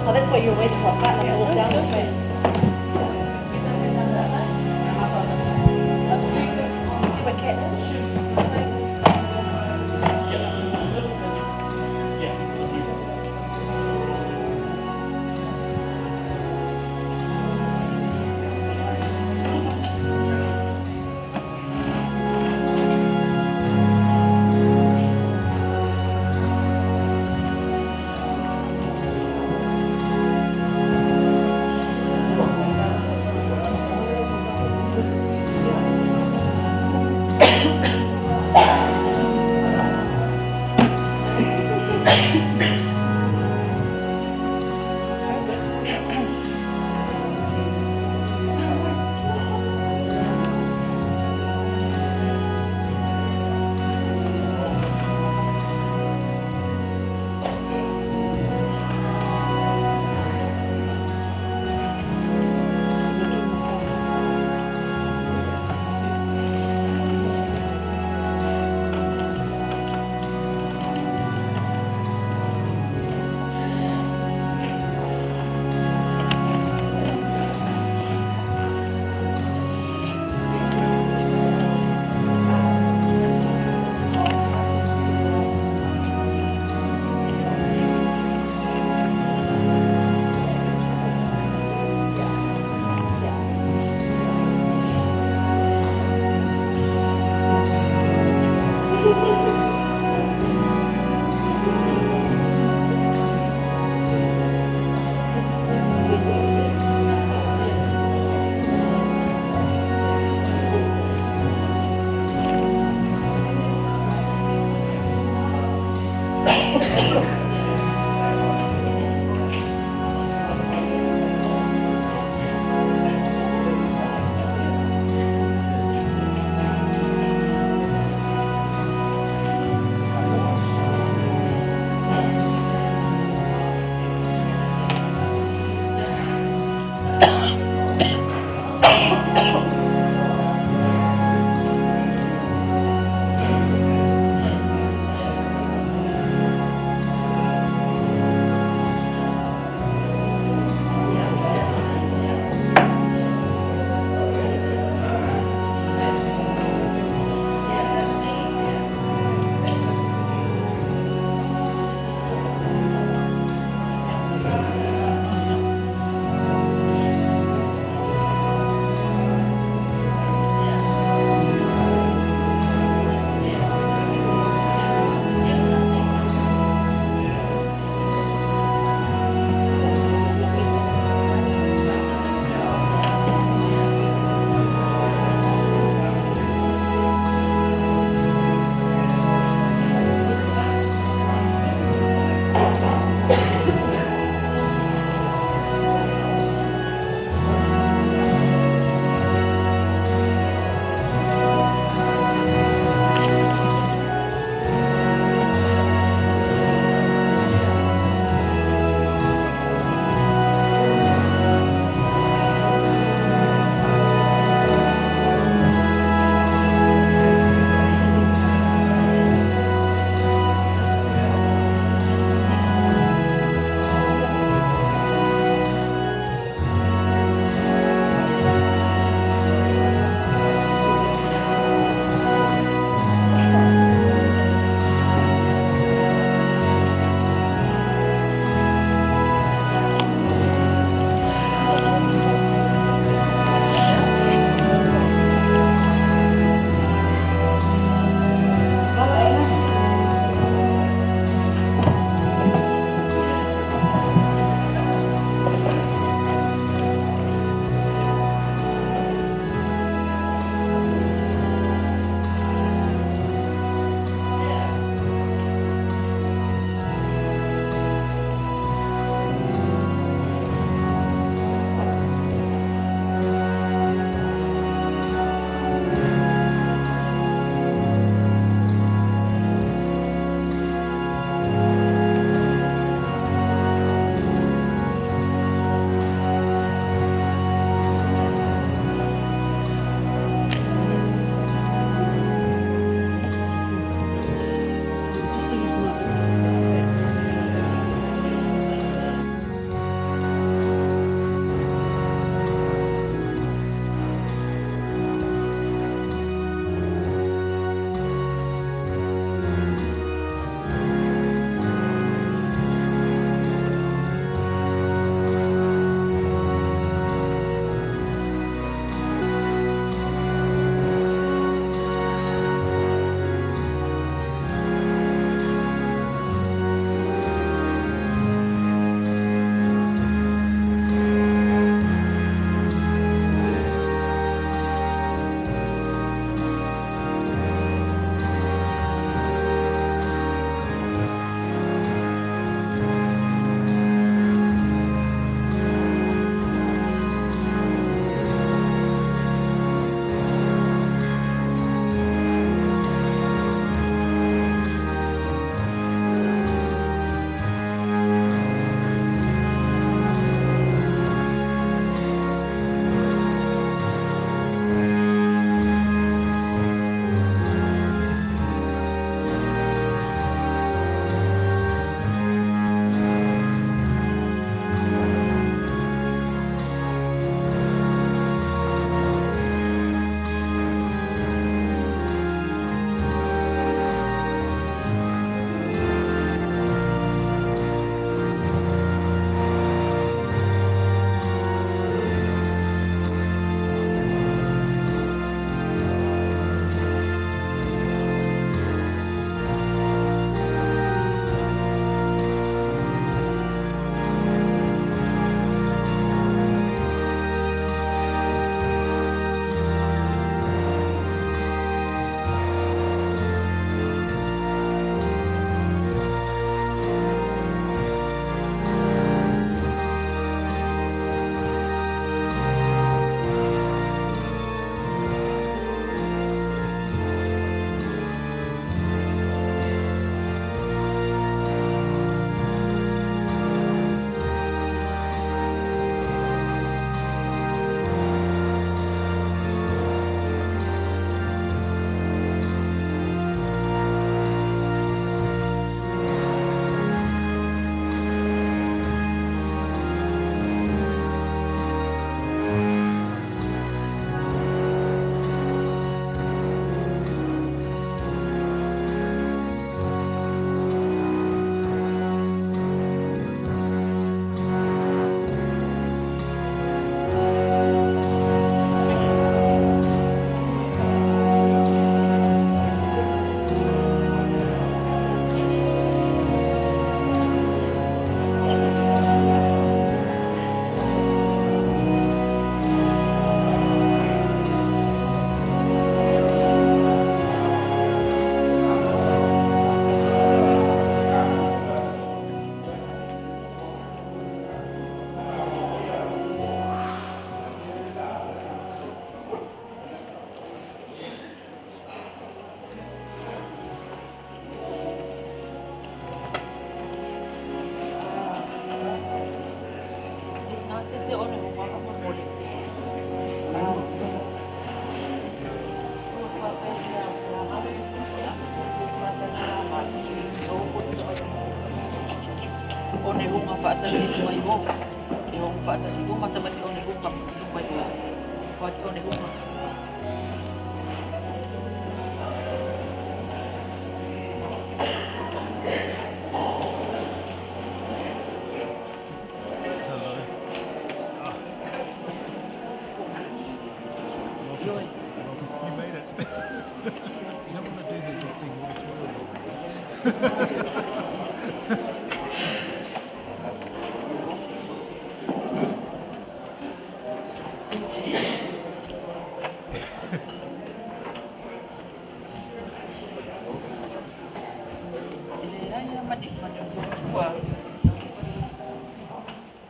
Oh, that's what you were waiting for, a partner to walk down with first. Let's leave this on. See where Kat is? Yeah, so we.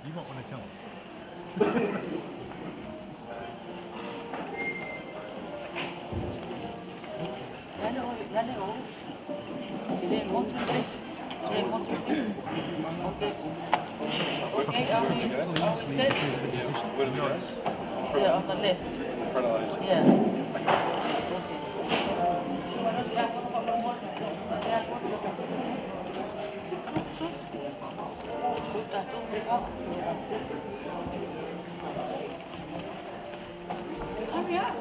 You might want to tell him. Please leave because of a decision. No, it's yeah, on the left. In front of those. Yeah. Hurry up.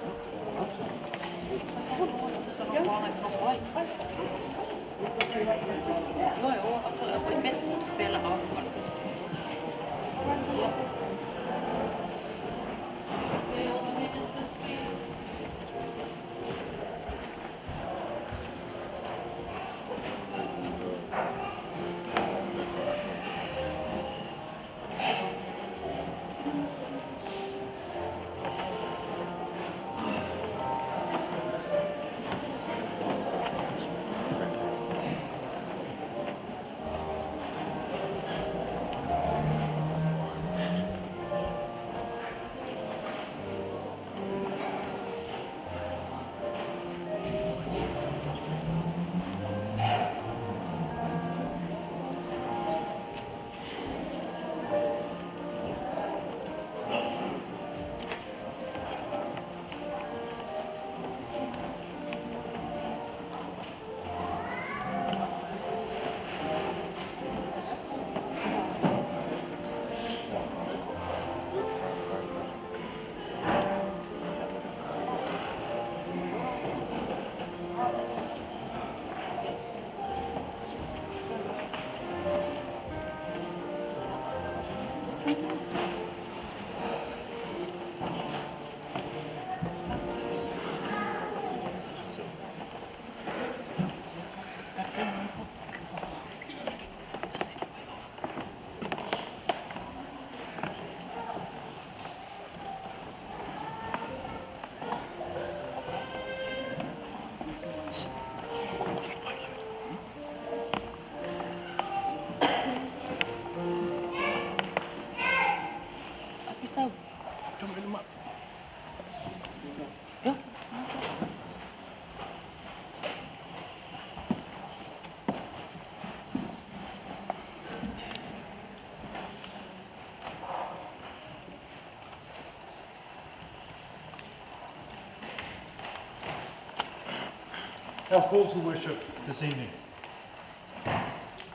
Our call to worship this evening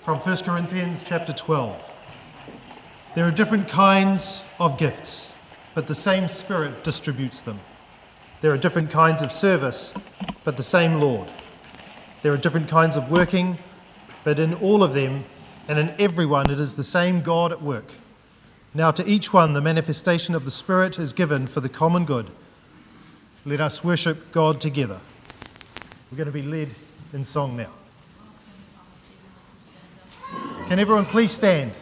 from 1 Corinthians chapter 12. There are different kinds of gifts, but the same Spirit distributes them. There are different kinds of service, but the same Lord. There are different kinds of working, but in all of them and in everyone it is the same God at work. Now to each one the manifestation of the Spirit is given for the common good. Let us worship God together. We're going to be led in song now. Can everyone please stand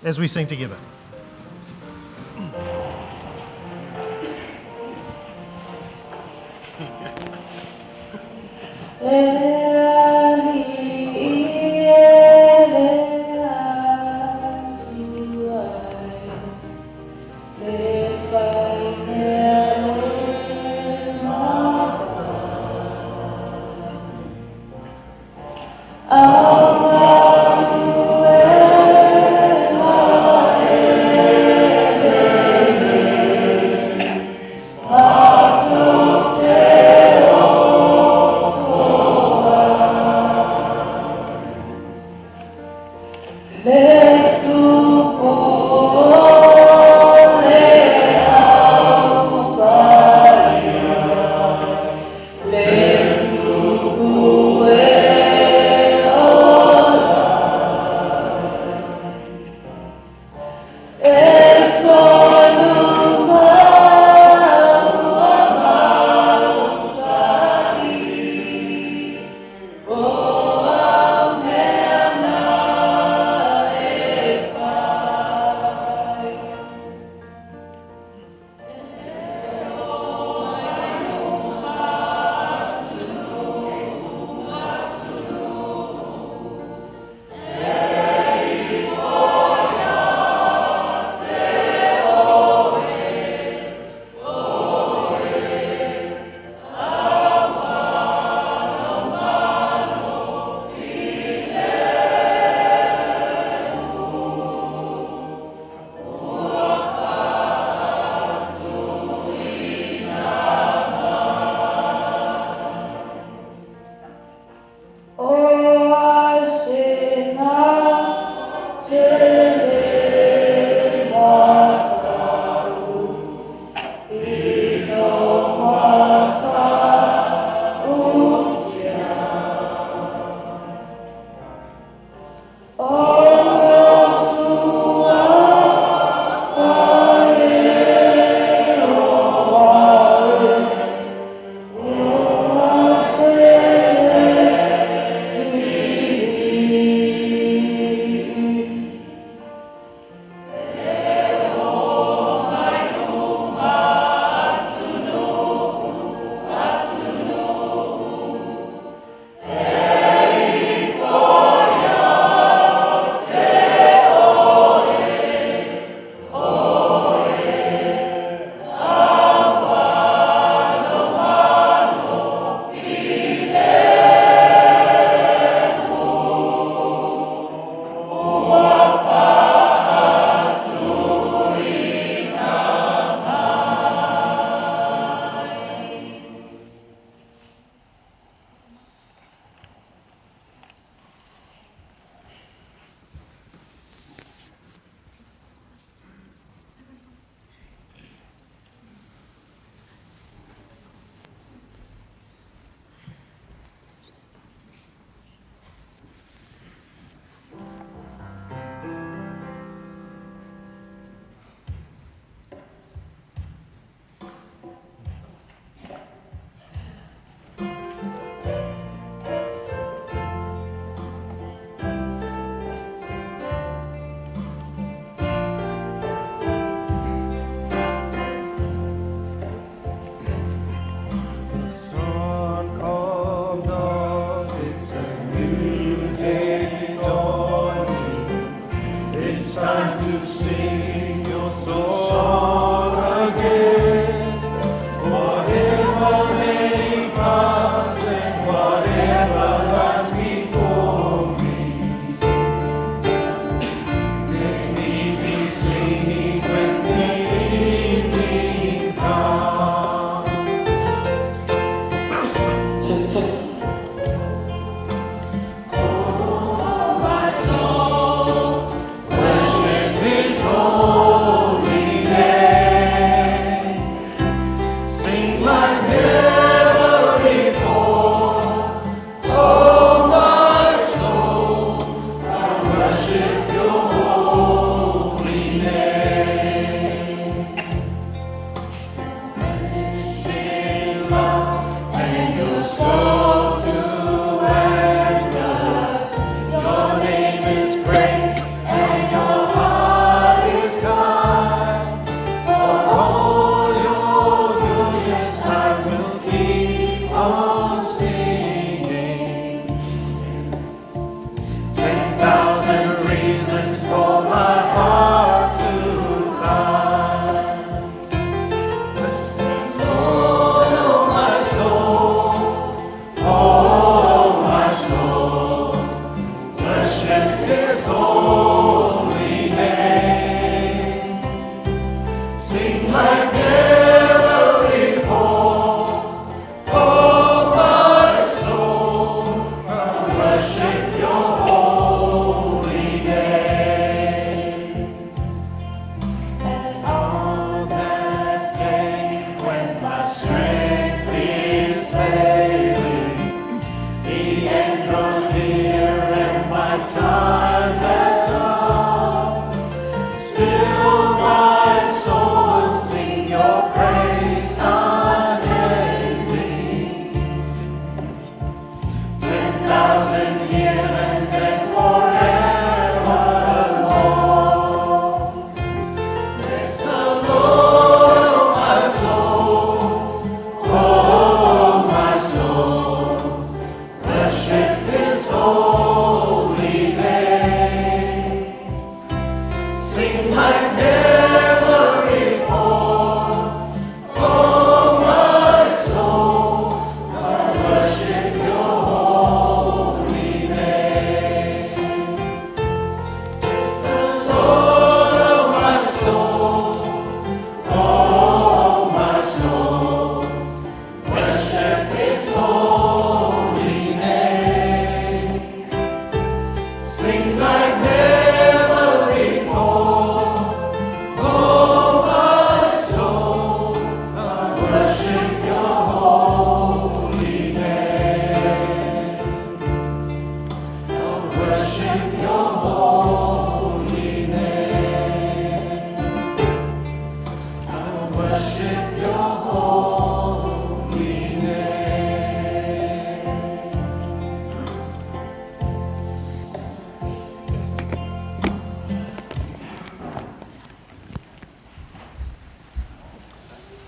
as we sing together? Let's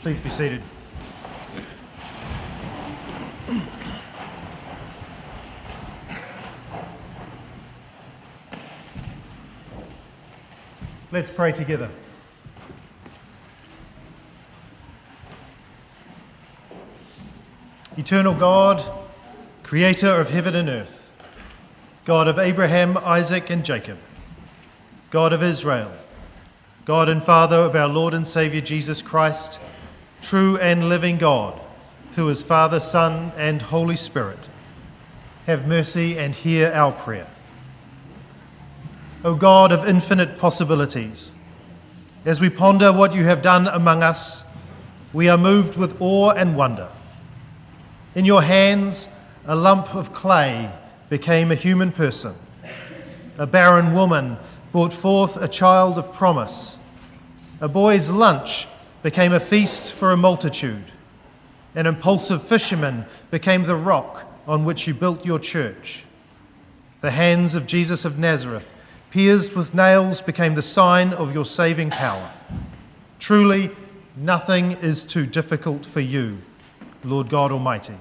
Please be seated. Let's pray together. Eternal God, creator of heaven and earth, God of Abraham, Isaac, and Jacob, God of Israel, God and Father of our Lord and Saviour Jesus Christ, true and living God, who is Father, Son, and Holy Spirit, have mercy and hear our prayer. O God of infinite possibilities, as we ponder what you have done among us, we are moved with awe and wonder. In your hands, a lump of clay became a human person. A barren woman brought forth a child of promise. A boy's lunch became a feast for a multitude. An impulsive fisherman became the rock on which you built your church. The hands of Jesus of Nazareth, pierced with nails, became the sign of your saving power. Truly, nothing is too difficult for you, Lord God Almighty.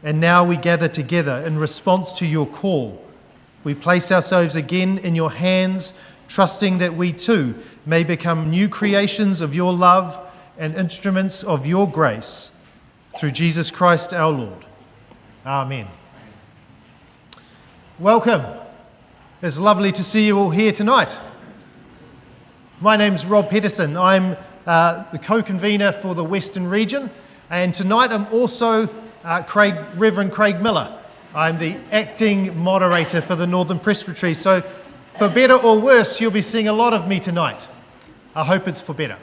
And now we gather together in response to your call. We place ourselves again in your hands, trusting that we too may become new creations of your love and instruments of your grace through Jesus Christ our Lord. Amen. Welcome. It's lovely to see you all here tonight. My name's Rob Pedersen. I'm the co-convener for the Western region, and tonight I'm also Reverend Craig Miller. I'm the acting moderator for the Northern Presbytery, so for better or worse, you'll be seeing a lot of me tonight. I hope it's for better.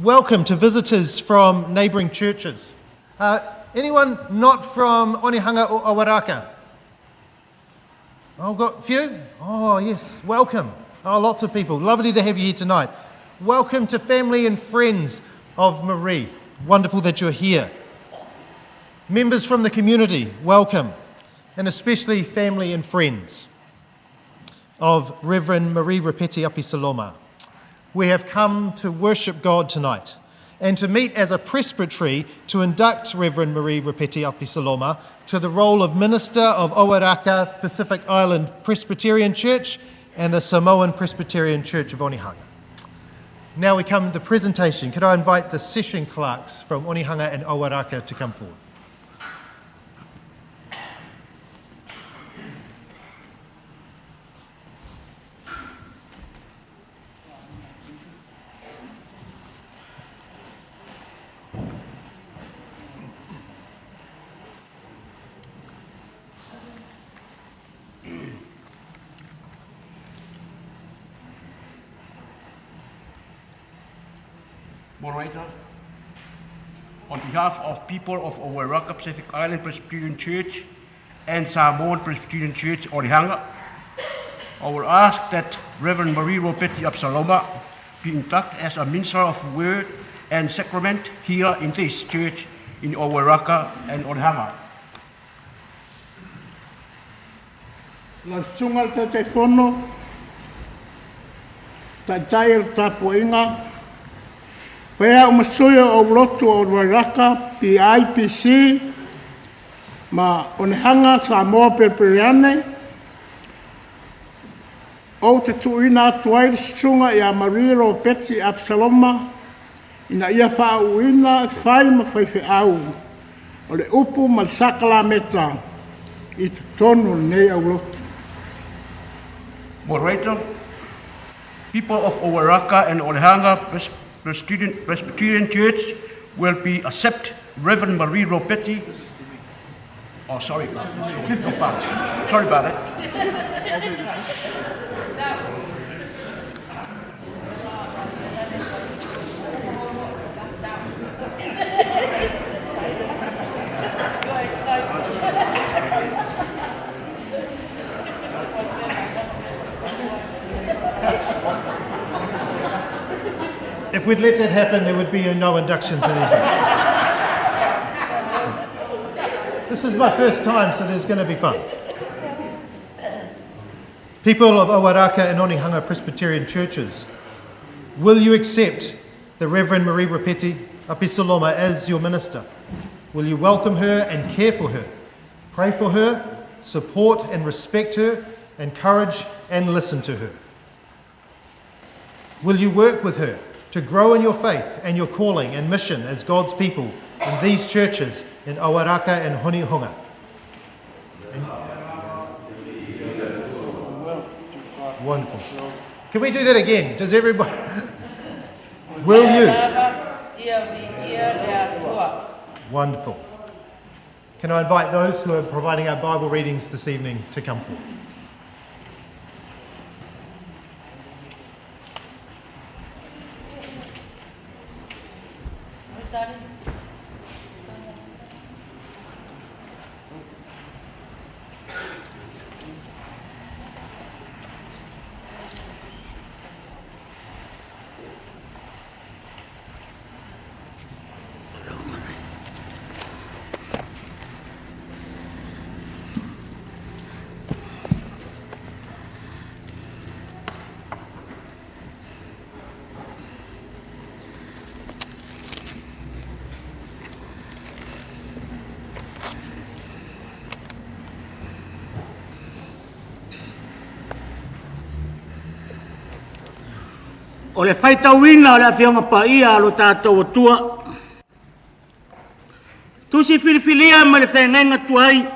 Welcome to visitors from neighbouring churches. Anyone not from Onehunga or Owairaka? Oh, got a few? Oh, yes, welcome. Oh, lots of people. Lovely to have you here tonight. Welcome to family and friends of Marie. Wonderful that you're here. Members from the community, welcome. And especially family and friends of Reverend Marie Ropeti Apisaloma. We have come to worship God tonight and to meet as a presbytery to induct Reverend Marie Ropeti Apisaloma to the role of Minister of Owairaka Pacific Island Presbyterian Church and the Samoan Presbyterian Church of Onehunga. Now we come to the presentation. Could I invite the session clerks from Onehunga and Owairaka to come forward? Moderator, on behalf of people of Owairaka Pacific Island Presbyterian Church and Samoan Presbyterian Church, Onehunga, I will ask that Reverend Marie Ropeti Apisaloma be inducted as a minister of word and sacrament here in this church in Owairaka and Onehunga. Lau susuga le Taitaifono, taitai e le tapuaiga, Pea o masuia o lotu o Owairaka PIPC ma Onehunga Samoa Perepereane o te tuuina atu ai le susuga ia Marie Ropeti Apisaloma ina ia faauuina fai ma faifeau o le upu ma le sakalameta i totonu o lenei aulotu. Moderator, people of Owairaka and Onehunga Presbyterian Church will be accept Reverend Marie Ropeti. Oh, sorry about that. Sorry about that. If we'd let that happen, there would be no induction for these. This is my first time, so there's going to be fun. People of Owairaka and Onehunga Presbyterian Churches, will you accept the Reverend Marie Ropeti Apisaloma as your minister? Will you welcome her and care for her, pray for her, support and respect her, encourage and listen to her? Will you work with her to grow in your faith and your calling and mission as God's people in these churches in Owairaka and Onehunga? Wonderful. Can we do that again? Does everybody... Will you? Wonderful. Can I invite those who are providing our Bible readings this evening to come forward? O le faitauina o le afioga paia a lo tatou Atua. Tusi filifilia ma le feagaiga tuai.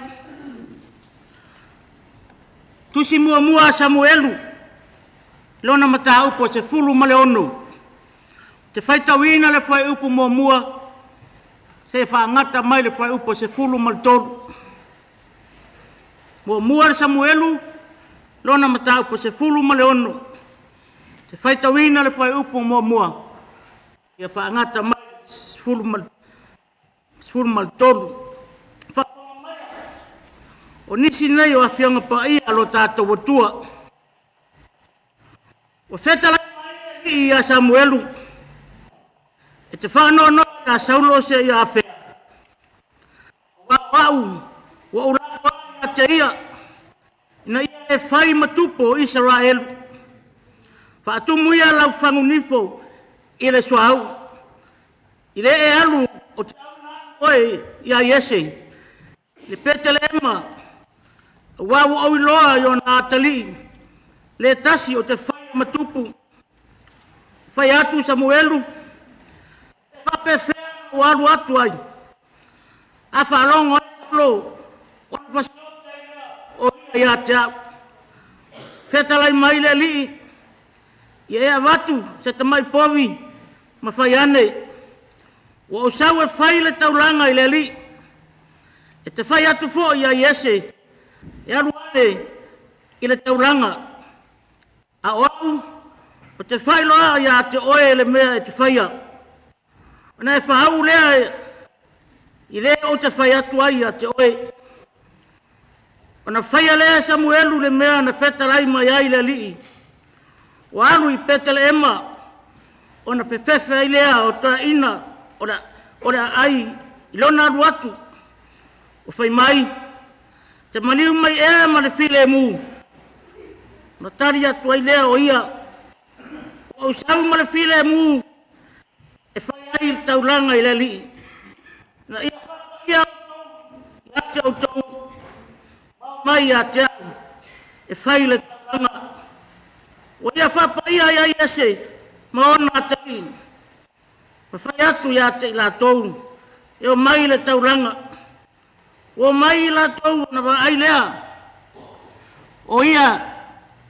Tusi muamua a Samuelu, lona mataupu o 16. Te faitauina le fuaiupu muamua, se faagata mai le fuaiupu 13. Muamua le Samuelu, lona mataupu 16. Te faitauina le fuaiupu muamua, ia faagata mai 13. O nisi nei o afioga paia a lo tatou Atua. Ua fetalai mai le Alii ia Samuelu, e te faanoanoa ia Saulo seia afea. Aua o au ua ou lafo ai ia te ia, ina ia e fai ma tupu o Isaraelu. Faatumu ia lau fagunifo i le suauu, i le e alu o te oe ia Iese, le Petelema, aua ua ou iloa i ona atalii, le tasi o te fai ma tupu. Fai atu Samuelu, faapefea ua alu atu ai. A faalogo ai Saulo, o le fasiota ai lea o ia ia te au. Fetalai mai le Alii, ia e avatu se tamai povi ma fai ane. Ua ou sau e fai le taulaga i le Alii. E te fai atu foi ia Iese, e alu ane i le taulaga. A o au, o te failoa ia te oe le mea e te faia. Ona e faau lea i le o te fai atu ai ia te oe. Ona faia lea Samuelu le mea na fetalai mai ai le Alii. Ua alu i Petelehema, ona fefefe ai lea o toeaina o le aai i lona alu atu. O fai mai, te maliu mai ea ma le filemu. Na tali atu ai lea o ia, ua ou sau ma le filemu e fai ai le taulaga i le Alii. Na ia faapaia ia te outou, mai ia te au e fai le taulaga. Ua ia faapaia ia Iese ma ona atalii. Ma fai atu ia te i latou, e o mai le taulaga. Ua mai i latou na vaai lea. O ia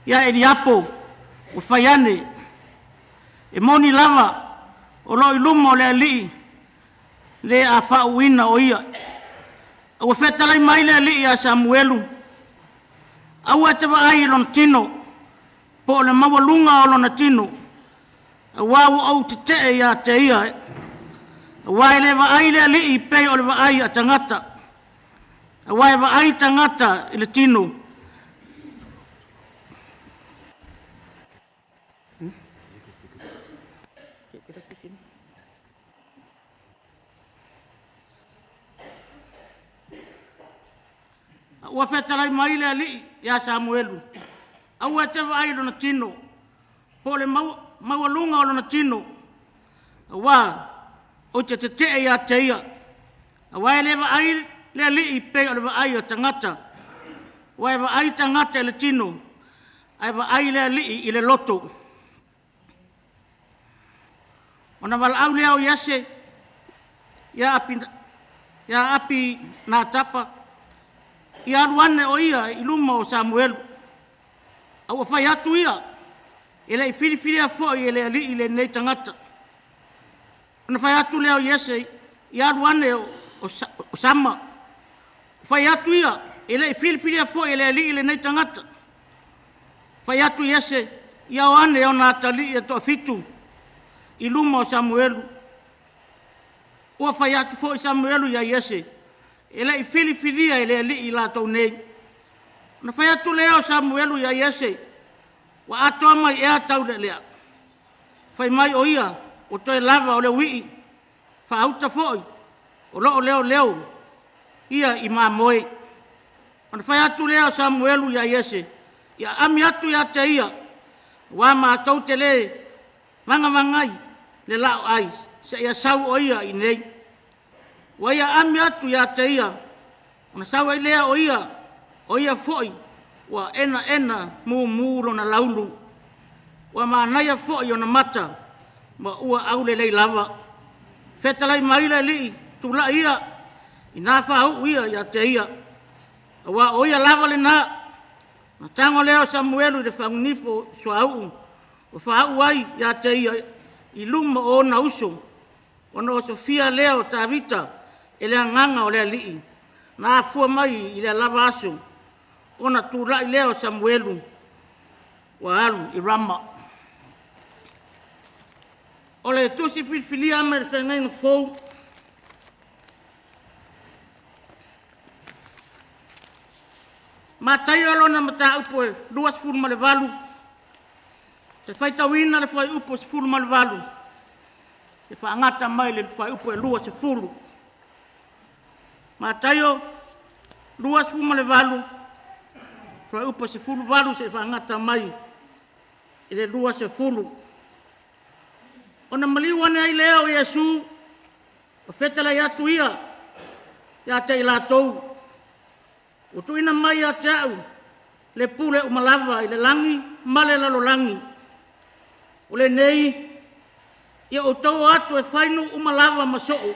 ia Eliapo, ua fai ane. E moni lava o lo i luma o le Alii, le a faauina o ia. Ua fetalai mai le Alii ia Samuelu, aua te vaai i lona tino, po o le maualuga o lona tino, aua ua ou tetee ia te ia. Aua e le vaai le Alii pei o le vaai a tagata, aua e vaai tagata i le tino. Ua fetalai mai le Alii ia Samuelu, aua te vaai i lona tino, po o le maualuga o lona tino, Auā ou te tete'e iā te ia, auā e le vaai le Alii pei o le vaai o tagata, auā e vaai tagata i le tino, ae vaai le Alii i le loto. Ona valaau lea o Iese ia Apinatapa, ia alu ane o ia i luma o Samuelu. A ua fai atu ia, e le i filifilia foi e le Alii lenei tagata. Ona fai atu lea o Iese, ia alu ane o Sama. Fai atu ia, e le i filifilia foi e le Alii lenei tagata. Fai atu Iese, ia o ane ona atalii e toafitu i luma o Samuelu. Ua fai atu foi Samuelu ia Iese, e le i filifilia e le Alii i latou nei. Ona fai atu lea o Samuelu ia Iese, ua atoa mai ea taulelea? Fai mai o ia, ua toe lava o le uii, faauta foi, o loo leoleo ia i mamoe. Ona fai atu lea o Samuelu ia Iese, ia aami atu ia te ia, ua matou te le vagavagai le laoai seia sau o ia i nei. Ua ia aami atu ia te ia, ona sau ai lea o ia, o ia foi ua enaena mumu lona laulu. Ua manaia foi ona mata, ma ua aulelei lava. Fetalai mai le Alii, tulai ia, ina faauu ia ia te ia, auā o ia lava lena. Ona tago lea o Samuelu i le faagunifo suauu, ua faauu ai ia te ia i luma o ona uso, ona osofia lea o Tavita e le agaga o le Alii, na afua mai i lea lava aso, ona tulai lea o Samuelu ua alu i Rama. O le tusi filifilia mai le feagaiga fou, Mataio lona mataupu e 28, te faitauina le fuaiupu e 18, e faagata mai le fuaiupu e 20. Mataio 28, fuaiupu e 18 seia faagata mai i le 20. Ona maliu ane ai lea o Iesu, ma fetalai atu ia ia te i latou, ua tuuina mai ia te au le pule uma lava i le lagi ma le lalolagi. O lenei, ia outou o atu e fai nuu uma lava ma soo,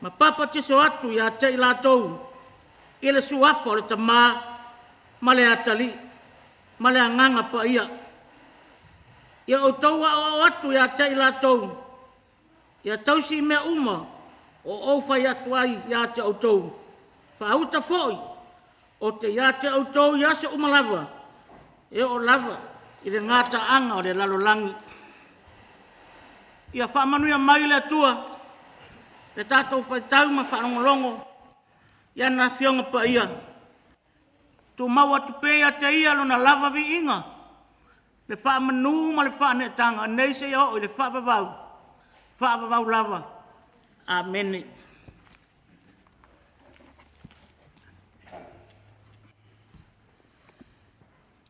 ma papatiso atu ia te i latou i le suafa o le Tamā ma le Atalii ma le Agaga Paia. Ia outou aoao atu ia te i latou, ia tausi mea uma o ou fai atu ai ia te outou. Faauta foi, ou te ia te outou i aso uma lava, e oo lava i le gataaga o le lalolagi. Ia faamanuia mai le Atua le tatou faitau ma faalogologo i ana Afioga Paia. Tumau atu pea ia te Ia Lona lava viiga, le faamanu ma le faaneetaga nei seia oo i le faavavau, faavavau lava. Amene.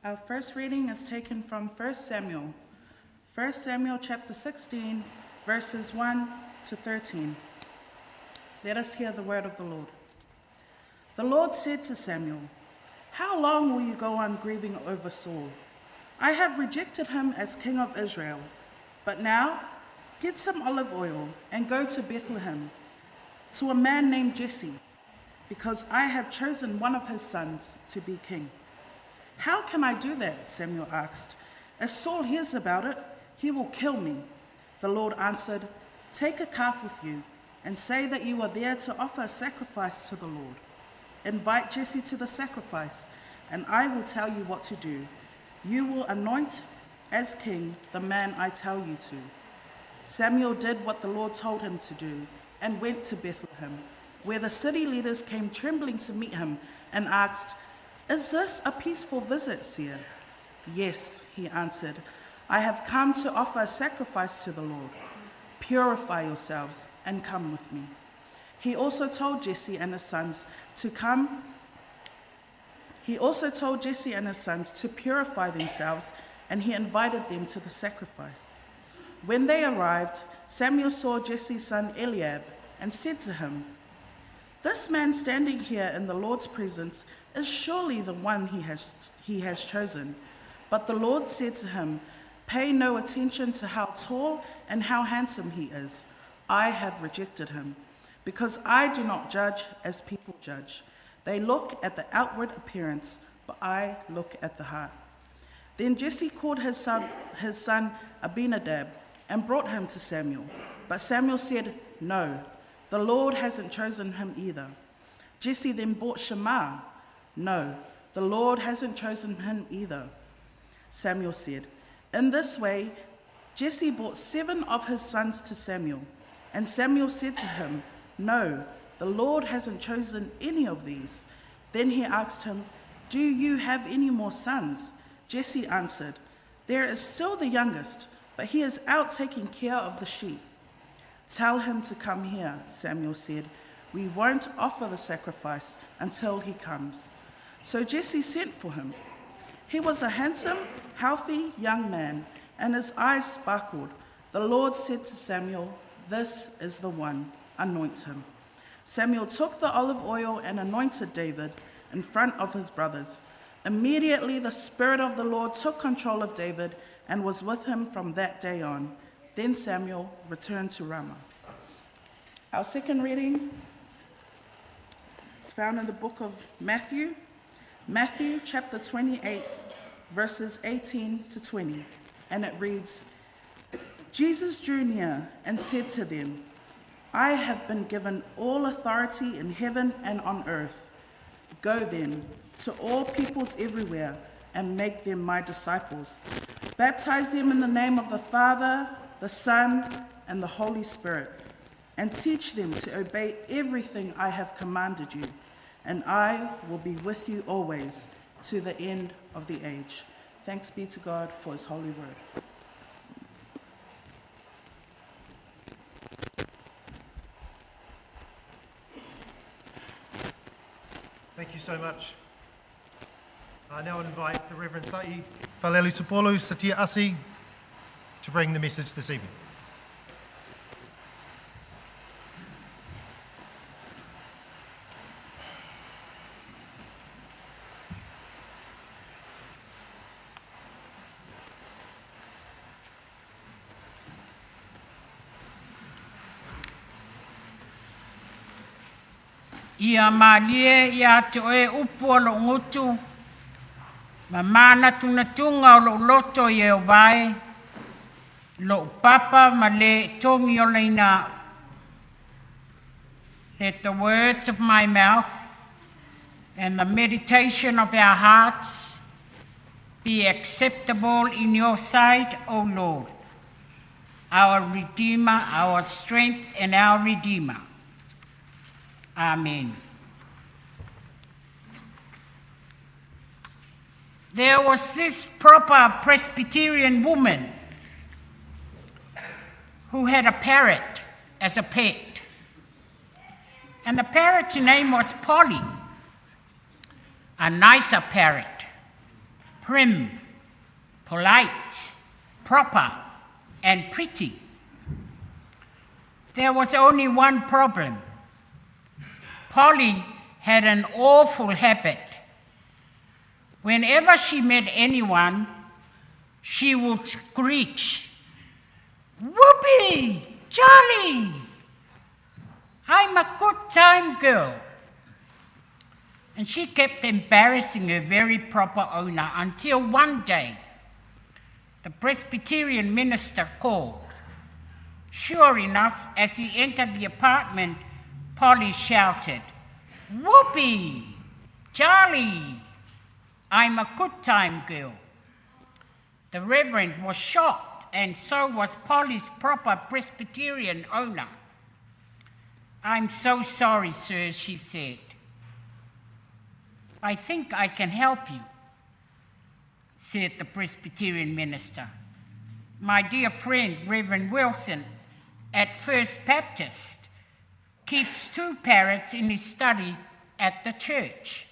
Our first reading is taken from 1 Samuel. 1 Samuel chapter 16, verses 1 to 13. Let us hear the word of the Lord. The Lord said to Samuel, How long will you go on grieving over Saul? I have rejected him as king of Israel. But now, get some olive oil and go to Bethlehem to a man named Jesse, because I have chosen one of his sons to be king. How can I do that? Samuel asked. If Saul hears about it, he will kill me. The Lord answered, Take a calf with you and say that you are there to offer a sacrifice to the Lord. Invite Jesse to the sacrifice, and I will tell you what to do. You will anoint as king the man I tell you to. Samuel did what the Lord told him to do and went to Bethlehem, where the city leaders came trembling to meet him and asked, Is this a peaceful visit, seer? Yes, he answered. I have come to offer a sacrifice to the Lord. Purify yourselves and come with me. He also told Jesse and his sons to come. He also told Jesse and his sons to purify themselves, and he invited them to the sacrifice. When they arrived, Samuel saw Jesse's son Eliab and said to him, This man standing here in the Lord's presence is surely the one he has, he has chosen. But the Lord said to him, Pay no attention to how tall and how handsome he is. I have rejected him, because I do not judge as people judge. They look at the outward appearance, but I look at the heart. Then Jesse called his son, his son Abinadab and brought him to Samuel. But Samuel said, No, the Lord hasn't chosen him either. Jesse then brought Shammah. No, the Lord hasn't chosen him either. Samuel said, In this way, Jesse brought seven of his sons to Samuel. And Samuel said to him, No, the Lord hasn't chosen any of these. Then he asked him, Do you have any more sons? Jesse answered, There is still the youngest, but he is out taking care of the sheep. Tell him to come here, Samuel said. We won't offer the sacrifice until he comes. So Jesse sent for him. He was a handsome, healthy young man, and his eyes sparkled. The Lord said to Samuel, This is the one, anoint him. Samuel took the olive oil and anointed David in front of his brothers. Immediately the Spirit of the Lord took control of David and was with him from that day on. Then Samuel returned to Ramah. Our second reading is found in the book of Matthew, Matthew chapter 28, verses 18 to 20. And it reads Jesus drew near and said to them, I have been given all authority in heaven and on earth. Go then to all peoples everywhere and make them my disciples. Baptize them in the name of the Father, the Son, and the Holy Spirit, and teach them to obey everything I have commanded you. And I will be with you always to the end of the age. Thanks be to God for his holy word. Thank you so much. I now invite the Reverend Sa'i Faleli Supolu Satia Asi to bring the message this evening. Ia malie ia te oe upu o lou gutu, ma manatunatuga o lou loto i e o vae, lou papa ma le togi olaina a'u. Let the words of my mouth and the meditation of our hearts be acceptable in your sight, O Lord, our Redeemer, our strength, and our Redeemer. Amen. There was this proper Presbyterian woman who had a parrot as a pet. And the parrot's name was Polly, a nicer parrot, prim, polite, proper, and pretty. There was only one problem. Polly had an awful habit. Whenever she met anyone, she would screech, Whoopee! Charlie! I'm a good time girl. And she kept embarrassing her very proper owner until one day the Presbyterian minister called. Sure enough, as he entered the apartment, Polly shouted, Whoopee! Charlie! I'm a good time girl. The Reverend was shocked, and so was Polly's proper Presbyterian owner. I'm so sorry, sir, she said. I think I can help you, said the Presbyterian minister. My dear friend, Reverend Wilson, at First Baptist, keeps two parrots in his study at the church.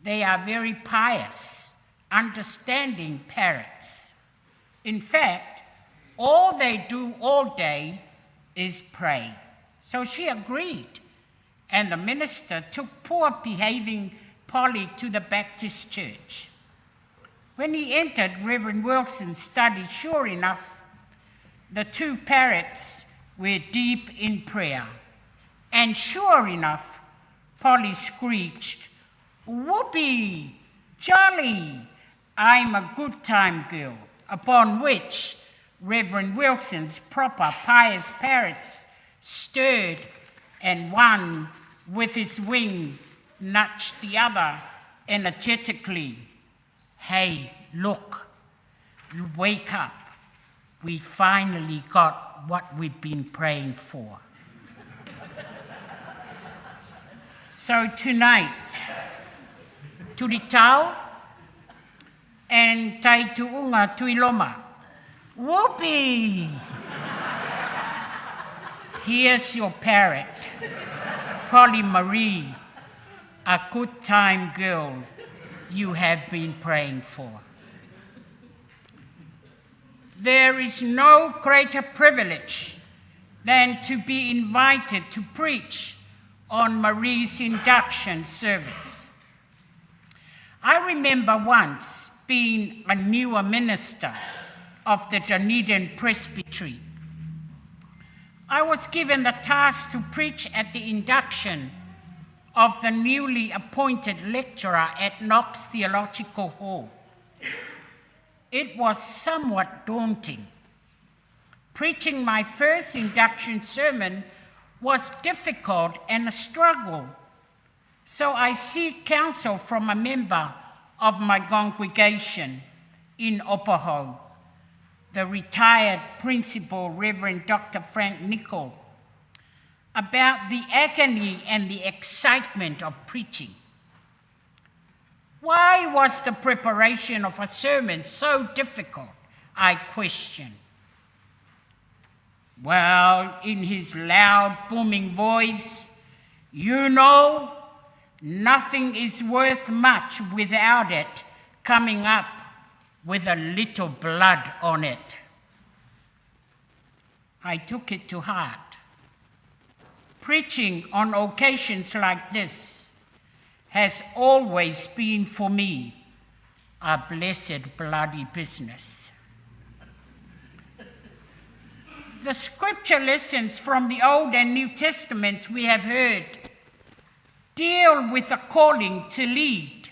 They are very pious, understanding parrots. In fact, All they do all day is pray. So she agreed, and the minister took poor behaving Polly to the Baptist church. When he entered Reverend Wilson's study, sure enough, the two parrots were deep in prayer. And sure enough, Polly screeched, Whoopee, jolly, I'm a good time girl. Upon which Reverend Wilson's proper pious parrots stirred, and one with his wing nudged the other energetically. Hey, look, wake up. We finally got what we've been praying for. So tonight, Turitau and Taitu'uga Tuiloma, whoopee! Here's your parrot, Polly Marie, a good time girl you have been praying for. There is no greater privilege than to be invited to preach on Marie's induction service. I remember once being a newer minister of the Dunedin Presbytery. I was given the task to preach at the induction of the newly appointed lecturer at Knox Theological Hall. It was somewhat daunting. Preaching my first induction sermon was difficult and a struggle, so I seek counsel from a member of my congregation in Opoho, the retired principal, Reverend Dr. Frank Nicol, about the agony and the excitement of preaching. Why was the preparation of a sermon so difficult? I questioned. Well, in his loud, booming voice, you know, nothing is worth much without it coming up with a little blood on it. I took it to heart. Preaching on occasions like this has always been for me a blessed bloody business. The scripture lessons from the Old and New Testament we have heard deal with a calling to lead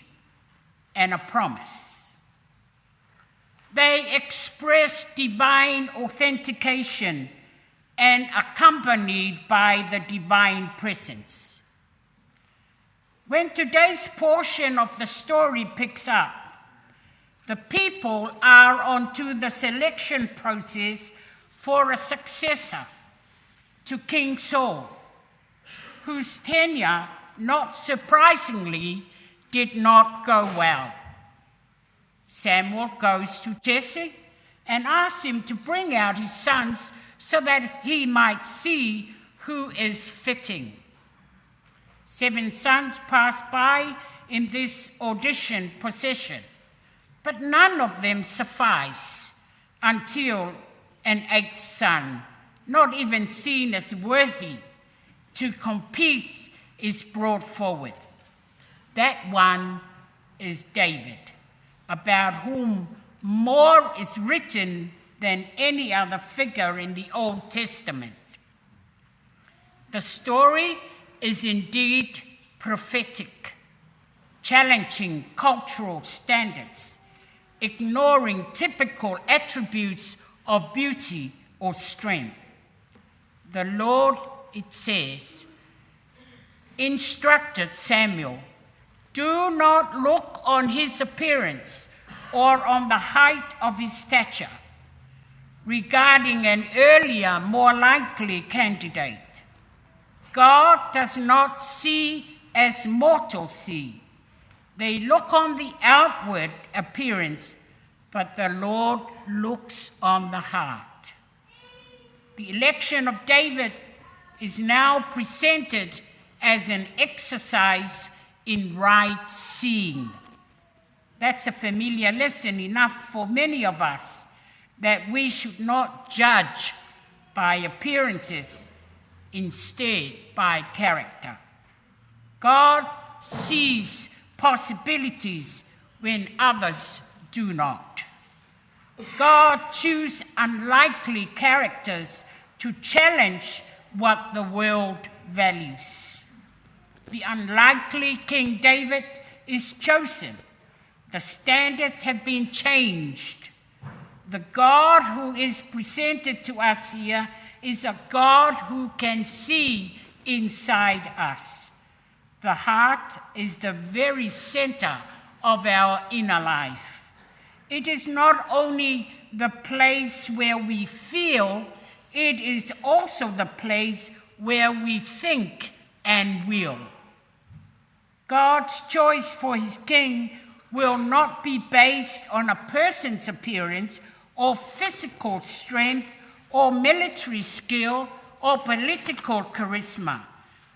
and a promise. They express divine authentication and accompanied by the divine presence. When today's portion of the story picks up, the people are onto the selection process for a successor to King Saul, whose tenure, not surprisingly, did not go well. Samuel goes to Jesse and asks him to bring out his sons so that he might see who is fitting. 7 sons pass by in this audition procession, but none of them suffice until an 8th son, not even seen as worthy to compete, is brought forward. That one is David, about whom more is written than any other figure in the Old Testament. The story is indeed prophetic, challenging cultural standards, ignoring typical attributes of beauty or strength. The Lord, it says, instructed Samuel, do not look on his appearance or on the height of his stature, regarding an earlier, more likely candidate. God does not see as mortals see. They look on the outward appearance, but the Lord looks on the heart. The election of David is now presented as an exercise in right seeing. That's a familiar lesson enough for many of us that we should not judge by appearances, instead by character. God sees possibilities when others do not. God chooses unlikely characters to challenge what the world values. The unlikely King David is chosen. The standards have been changed. The God who is presented to us here is a God who can see inside us. The heart is the very center of our inner life. It is not only the place where we feel, it is also the place where we think and will. God's choice for his king will not be based on a person's appearance or physical strength or military skill or political charisma.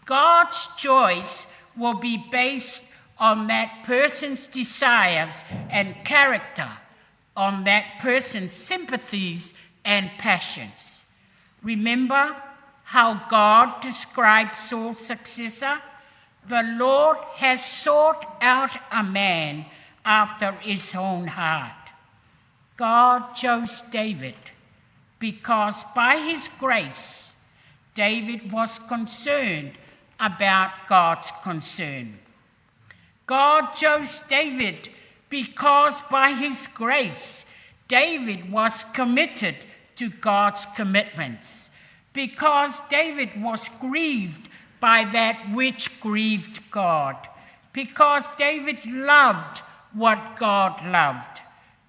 God's choice will be based on that person's desires and character, on that person's sympathies and passions. Remember how God described Saul's successor? The Lord has sought out a man after his own heart. God chose David because by his grace, David was concerned about God's concern. God chose David because by his grace, David was committed to God's commitments. Because David was grieved by that which grieved God. Because David loved what God loved.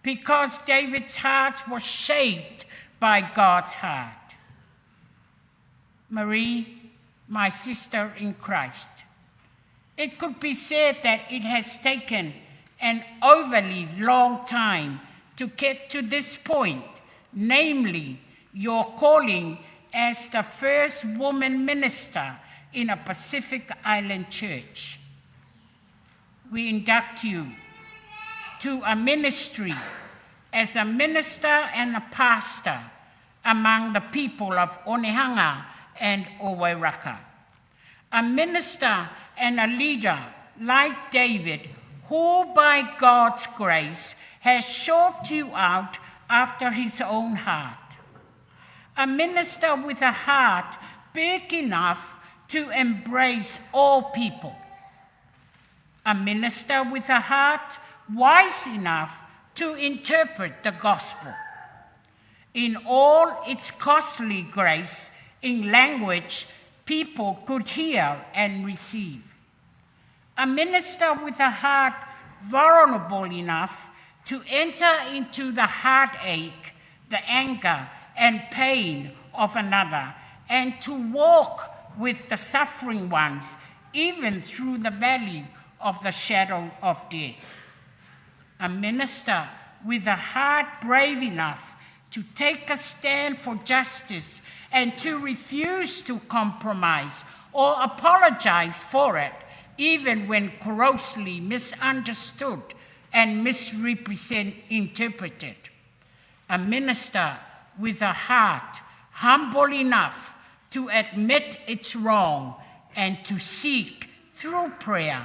Because David's heart was shaped by God's heart. Marie, my sister in Christ, it could be said that it has taken an overly long time to get to this point, namely your calling as the first woman minister in a Pacific Island church. We induct you to a ministry as a minister and a pastor among the people of Onehunga and Owairaka. A minister and a leader like David, who by God's grace has sought you out after his own heart. A minister with a heart big enough to embrace all people. A minister with a heart wise enough to interpret the gospel in all its costly grace in language people could hear and receive. A minister with a heart vulnerable enough to enter into the heartache, the anger, and pain of another, and to walk with the suffering ones, even through the valley of the shadow of death. A minister with a heart brave enough to take a stand for justice and to refuse to compromise or apologize for it, even when grossly misunderstood and misrepresented. A minister with a heart humble enough to admit it's wrong and to seek through prayer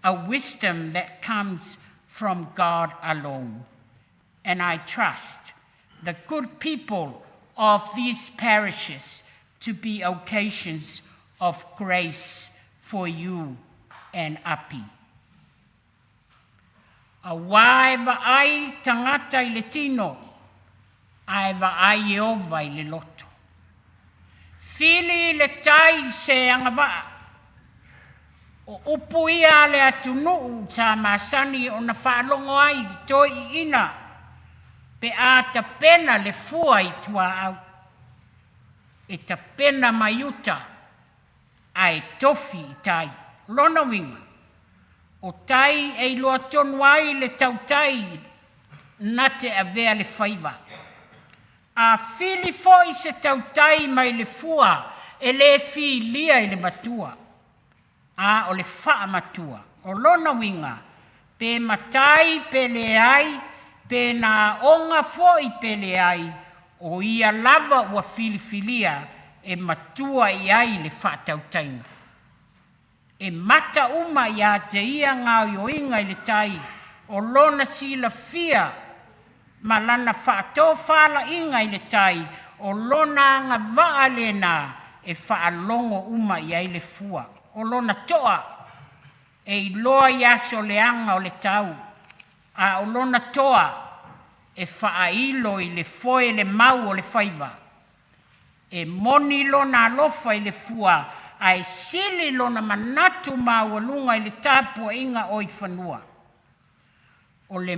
a wisdom that comes from God alone. And I trust the good people of these parishes to be occasions of grace for you and Api. Auā e vaai tagata i le tino, ae vaai Ieova i le loto. Fili le tai i se agavaa. O upu ia a le atunuu sa masani ona faalogo ai i toeaiina pe a tapena le fua i tuaau. E tapena mai uta ae tofi i tai. O lona uiga, o tai e iloa tonu ai le tautai na te avea le faiva. A fili foi se tautai mai le fua e le filia i le matua, a o le faamatua. O lona uiga, pe matai pe leai, pe na aoga foi pe leai, o ia lava ua filifilia e matua i ai le faatautaiga. E mata uma ia te ia gaoioiga i le tai, o lona silafia ma lana faatofalaiga i le tai, o lona agavaa lena e faalogo uma i ai le fua. O lona toa e iloa i aso leaga o le tau, a o lona toa e faailo i le foe le mau o le faiva. E moni lona alofa i le fua, ae sili lona manatu maualuga i le tapuaiga o i fanua. O le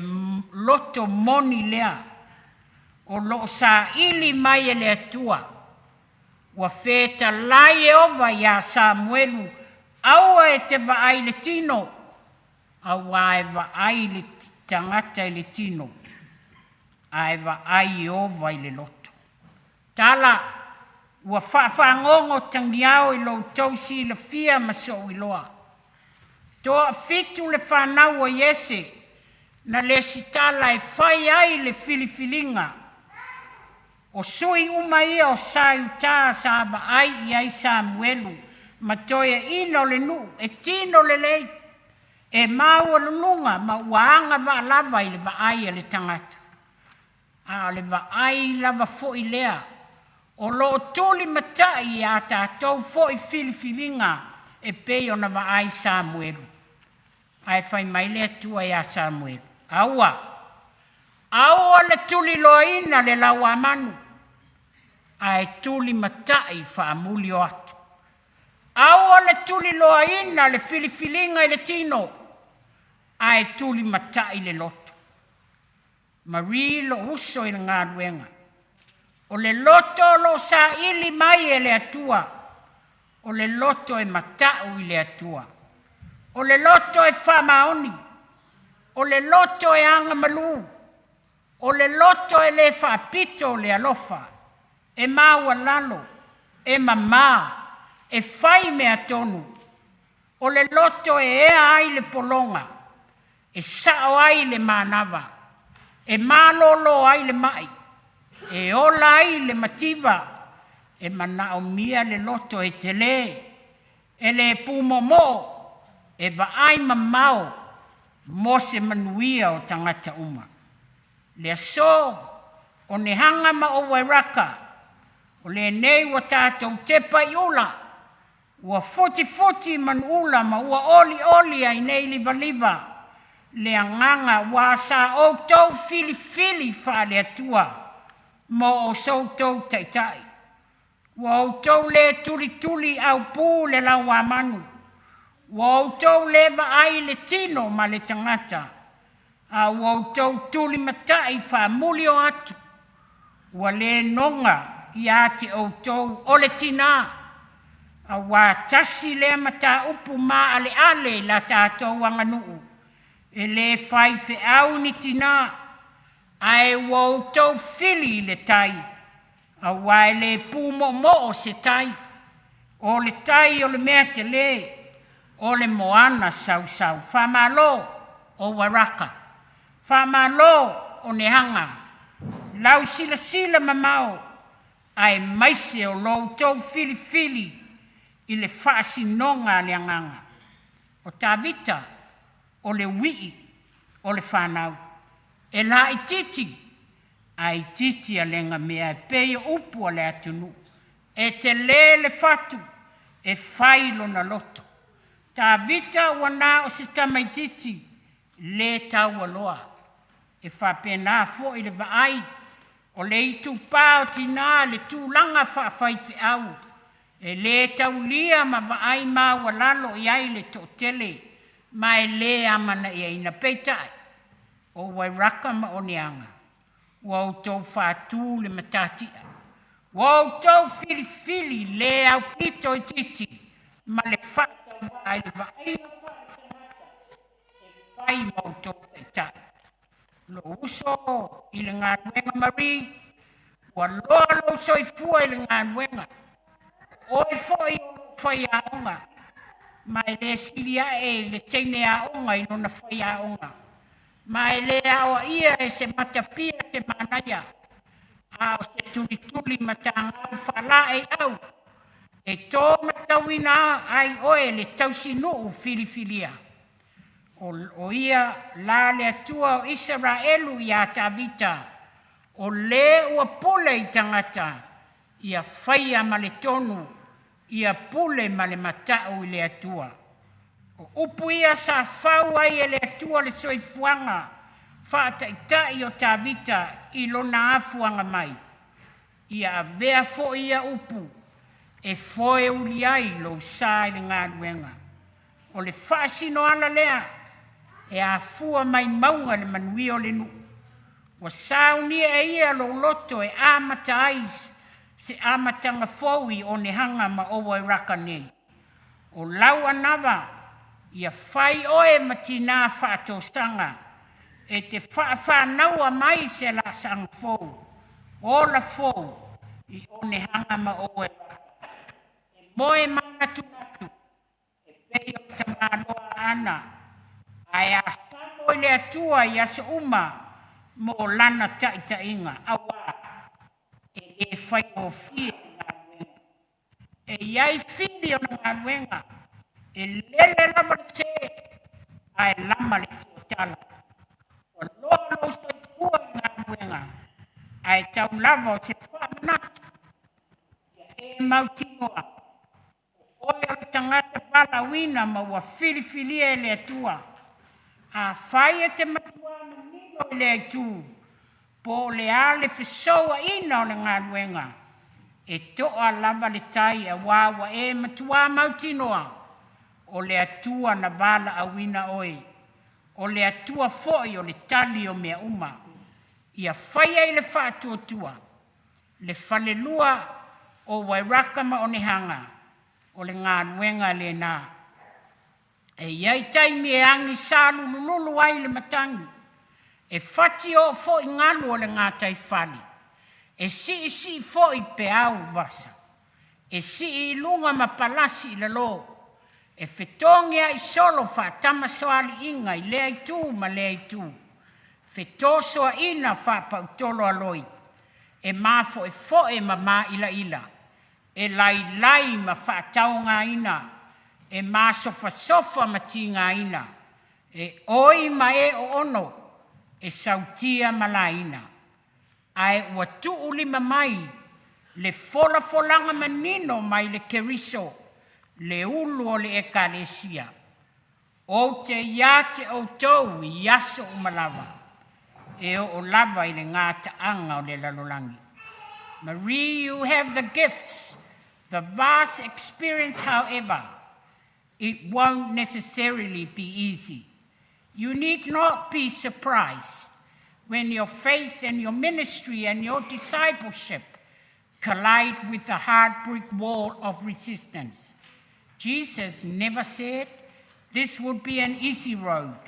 loto moni lea, o loo saili mai e le Atua. Ua fetalai Ieova iā Samuelu, aua e te vaai i le tino, auā e vaai le tagata i le tino, ae vaai Ieova i le loto. Tala, ua faafagogo tagiao i lo outou silafia ma so'u iloa. Toafitu le fanau o Iese na lesitala e fai ai le filifiliga. O sui uma ia o sa i utā sa vaai i ai Samuelu ma toeaina o le nuu e tino lelei, e maualuluga ma ua agavaa lava i le vaai a le tagata. A o le vaai lava foi lea o loo tulimatai iā tatou foi filifiliga e pei ona vaai Samuelu. Ae fai mai le Atua iā Samuelu, aua, aua le tuliloaina le lauamanu, ae tulimatai faamuli o atu. Aua le tuliloaina le filifiliga i le tino, ae tulimatai le loto. Marie lou uso i le galuega. O le loto o loo saili mai e le Atua, o le loto e matau i le Atua. O le loto e faamaoni, o le loto e agamalu, o le loto e le faapito le alofa, e maualalo, e mamā, e fai mea tonu. O le loto e ea ai le pologa, e sao ai le manava, e malōlō ai le mai, e ola ai le mativa, e manaomia le loto e telē, e le pumoomoo, e vaai mamao mo se manuia o tagata uma. Le aso, o Onehaga ma Owairaka, o lenei ua tatou tepa i ula, ua futifuti manuula ma ua olioli ai nei livaliva, le agaga ua sa outou filifili faale-Atua mo o so outou taitai. Ua outou le tulituli aupū le lauamanu, ua outou le vaai i le tino ma le tagata, a ua outou tulimatai faamuli o atu. Ua le noga ia te outou o le tinā, auā tasi lea mataupu maaleale i la tatou aganuu, e le faifeau ni tinā, ae ua outou fili i le tai, auā e le pumoomoo se tai. O le tai o le mea telē, o le moana sausau. Faamalo o Wairaka, faamalo Onehaga, lau silasila mamao, aemaise o lo outou filifili i le faasinoga a le agaga. O Tavita o le uii o le fanau, e laitiiti ae itiiti alegamea e pei o upu a le atunuu, e telē le fatu e fai lona loto. Tavita ua na o se tamaitiiti le taualoa. E faapena foi le vaai o le itupā o tinā le tulaga faafaifeau, e le taulia ma vaai maualalo i ai le toatele ma e le amanaiaina. Peitai, o Wairaka ma Oneaga, ua outou faatū le matatia, ua outou filifili le aupito itiiti ma le faatauvaa i le vaaiga faaletagata e fai ma outou taitai. Lou uso i le galuega Marie, ua loa lou soifua i le galuega, o oe foi o loo faiaoga, ma e le sili ae i le teine aoga i lona faiaoga. Ma e le aoaia e se matapia se manaia, a o se tulituli matagau faalaeiau, e to matauina ai oe le tausinuu filifilia. O ia la le Atua o Isaraelu iā Tavita, o lē ua pule i tagata, ia faia ma le tonu, ia pule ma le mata'u i le Atua. O upu ia sa fau ai e le Atua le soifuaga faataitai o Tavita i lona afuaga mai. Ia avea foi ia upu e foeuli ai lou sa i le galuega. O le faasinoala lea e afua mai mauga le manuia o le nuu. Ua saunia e ia lou loto e amata ai se amataga fou i Onehanga ma Owairaka nei. O lau anava ia fai oe ma tinā faatosaga e te faafānaua mai se laasaga fou, ola fou i Onehanga ma Owairaka. E moe manatunatu e pei o le tamaloa Aana, ae asamo i le Atua i aso uma mo lana taitaiga, auā e lē faigofie le galuega. E i ai fili o le galuega, e lele lava le sē ae lama le tiotala. Ua loa lou soifua i le galuega, ae tau lava o se faamanatu ia e mautinoa o oe o le tagata valaauina ma ua filifilia e le Atua. Afai e te matuā manino i le aitu po o le a le fesouaina o le galuega, e to'a lava le tai auā ua e matuā mautinoa o le Atua na valaauina oe, o le Atua foi o le tali o mea uma. Ia faia i le faatuatua le falelua o Wairaka ma Onehanga, o le galuega lena. E i ai taimi e agisā lulululu ai le matagi, e fati oo foi galu o le gataifale, e siisii foi peau vasa, e sii i luga ma palasi i lalō, e fetogiai solo faatamasoaliiga i lea itu ma lea itu, fetosoaina faapautolo aloi, e mafoefoe ma ma'ilaʻila, e lailai ma faataogaina, e masofasofa ma tigaina, e oi ma e oono, e sautia ma laina. Ae ua tuulima mai le folafolaga manino mai le Keriso, le ulu o le ekalesia. Ou te iā te outou i aso uma lava, e oo lava i le gataaga o le lalolagi. Marie, you have the gifts, the vast experience, however, it won't necessarily be easy. You need not be surprised when your faith and your ministry and your discipleship collide with the hard brick wall of resistance. Jesus never said this would be an easy road.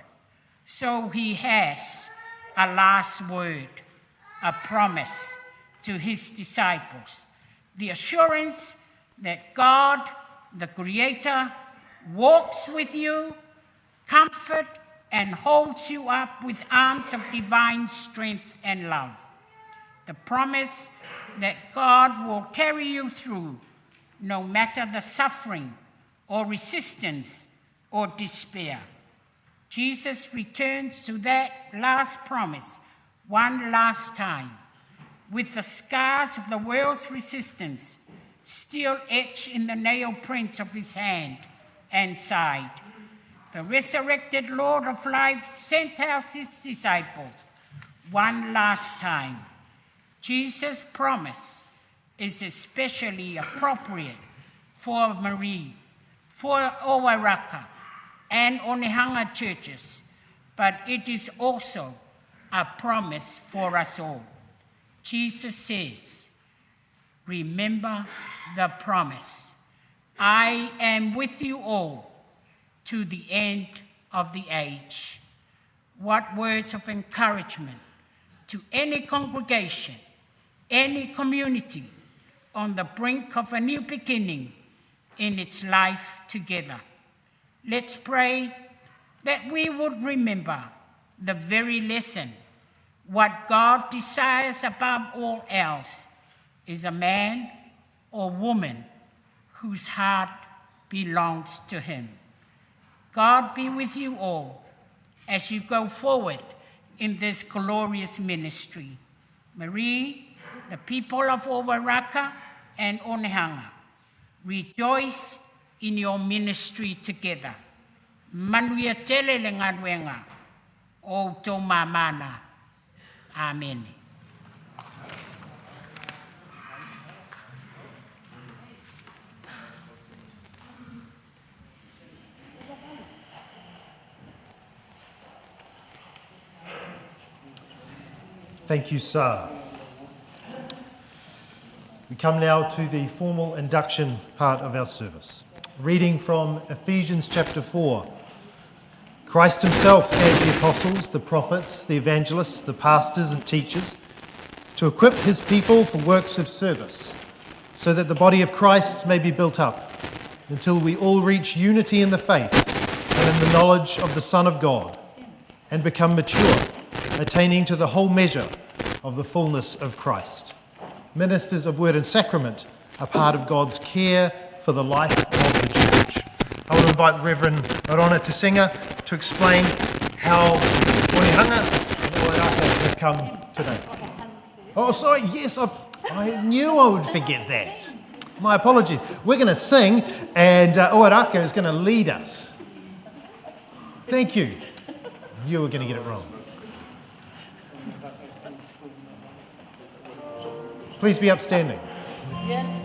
So he has a last word, a promise to his disciples, the assurance that God, the Creator, walks with you, comfort, and holds you up with arms of divine strength and love. The promise that God will carry you through no matter the suffering or resistance or despair. Jesus returns to that last promise one last time, with the scars of the world's resistance still etched in the nail prints of his hand and side. The resurrected Lord of life sent out his disciples one last time. Jesus' promise is especially appropriate for Marie, for Owairaka and Onehunga churches, but it is also a promise for us all. Jesus says, Remember the promise. I am with you all to the end of the age. What words of encouragement to any congregation, any community on the brink of a new beginning in its life together. Let's pray that we would remember the very lesson. What God desires above all else is a man or woman whose heart belongs to Him. God be with you all as you go forward in this glorious ministry. Marie, the people of Owairaka and Onehunga, rejoice in your ministry together. Manuia tele le galuega o outou māmā na. Amene. Thank you, sir. We come now to the formal induction part of our service. Reading from Ephesians chapter 4. Christ himself gave the apostles, the prophets, the evangelists, the pastors and teachers to equip his people for works of service, so that the body of Christ may be built up until we all reach unity in the faith and in the knowledge of the Son of God and become mature, attaining to the whole measure of the fullness of Christ. Ministers of word and sacrament are part of God's care for the life of the church. I will invite Reverend Arona Tesiga to explain how Onehunga and Owairaka have come today. Oh, sorry, yes, I knew I would forget that. My apologies. We're going to sing, and Owairaka is going to lead us. Thank you. You were going to get it wrong. Please be upstanding. Yes.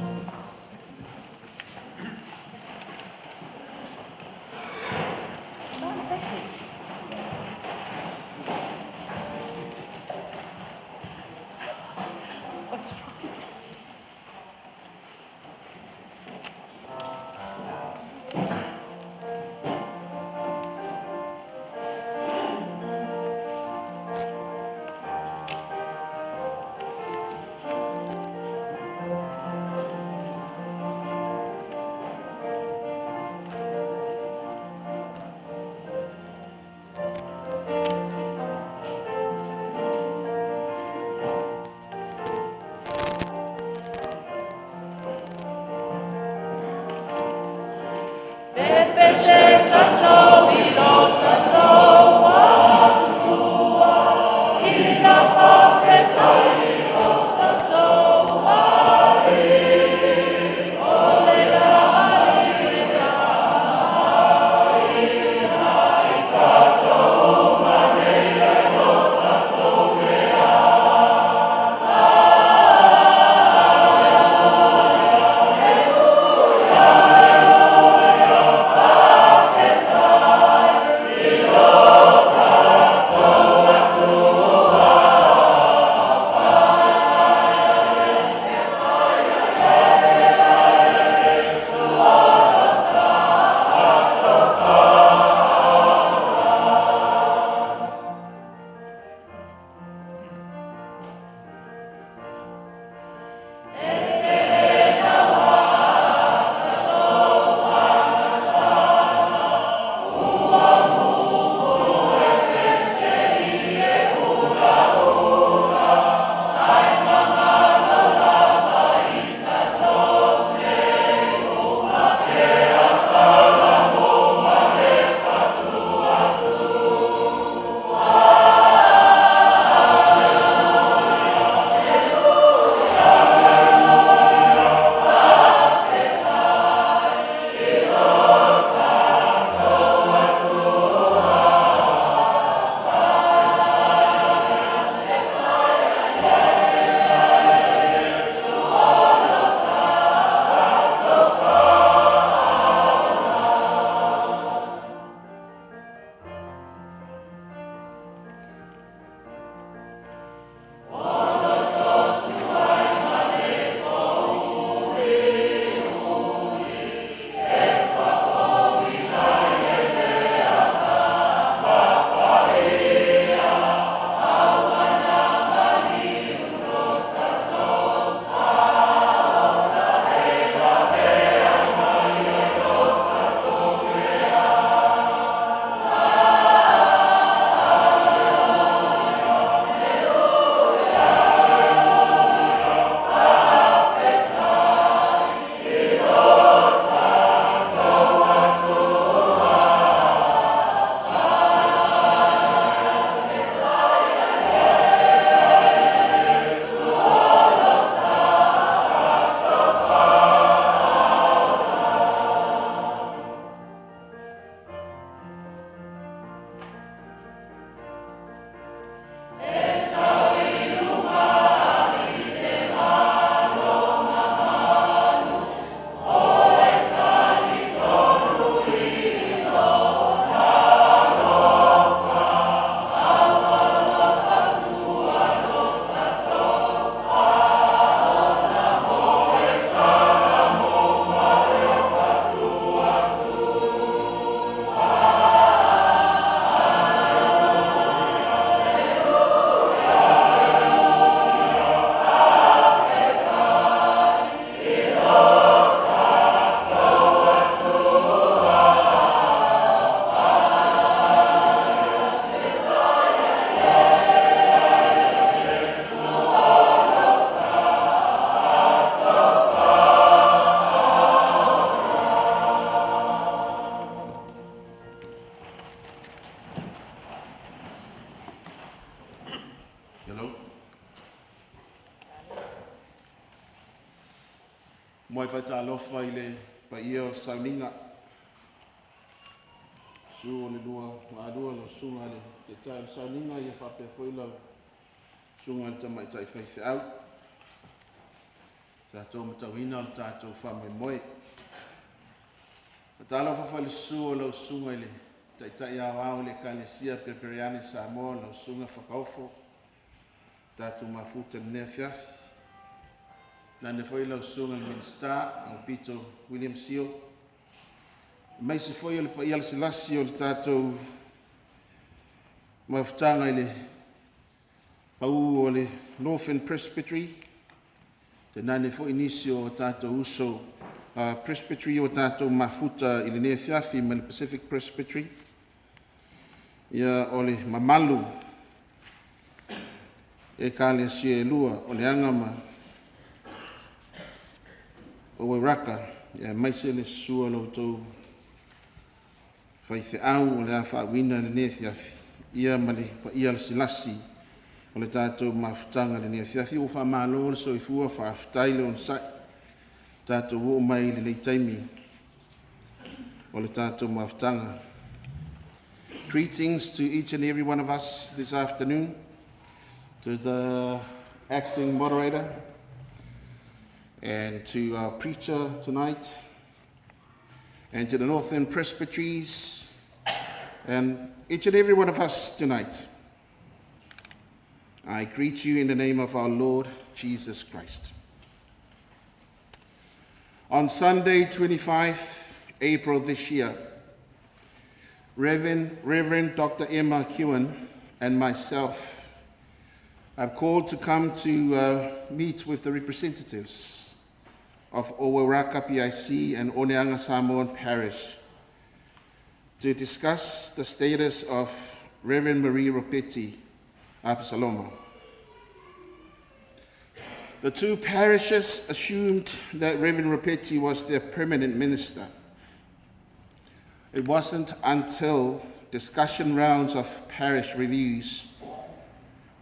Hello. Moi whaitalofa i le paia o sauniga. Su o le lua ngā lo sunga le te tai o sauniga ia whapea foi lau sunga le tamaitai whaiwheau. Tātou matauina o le tātou whamoemoe. Whaitalofa whai le su o lau sunga i le taitai au au le Ekalesia Perepereani Samoa lau sunga whakaofo. Tātou mafuta le nea fiasi. Nane foi lau sunga le Minista, au Pito William Sio. Mai se foi o le paia le selasi o le tātou mafutaga i le pau o le Northern Presbytery. Te nane foi nisi o tātou uso Presbytery o tātou mafuta i le nea fiafi ma le Pacific Presbytery. Ia o le mamalu e ka le sia e lua o le anga ma o Wairaka, ia mai se le sua lo tou whaiwheau o le a whaawina le nea fiafi. Ia ma le paia le silasi o le tātou mafutaga le nea fiafi o whaamalo le soifua whaaftai le onosai. Tātou o mai le nei taimi o le tātou mafutaga. Greetings to each and every one of us this afternoon, to the acting moderator, and to our preacher tonight, and to the Northern Presbyteries, and each and every one of us tonight. I greet you in the name of our Lord Jesus Christ. On Sunday, 25 April this year, Reverend Dr. Emma Kewen and myself have called to come to meet with the representatives of Owairaka PIC and Oneaga Samoan Parish to discuss the status of Reverend Marie Ropeti Apisaloma. The two parishes assumed that Reverend Ropeti was their permanent minister. It wasn't until discussion rounds of parish reviews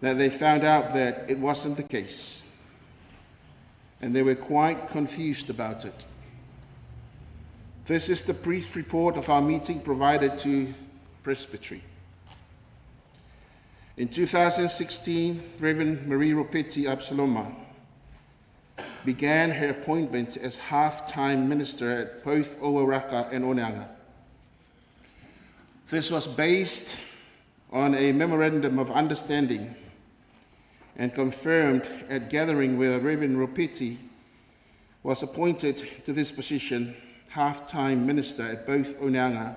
that they found out that it wasn't the case, and they were quite confused about it. This is the brief report of our meeting provided to Presbytery. In 2016, Reverend Marie Ropeti Apisaloma began her appointment as half-time minister at both Owairaka and Oneaga. This was based on a memorandum of understanding and confirmed at gathering where Reverend Ropeti was appointed to this position, half-time minister at both Oneaga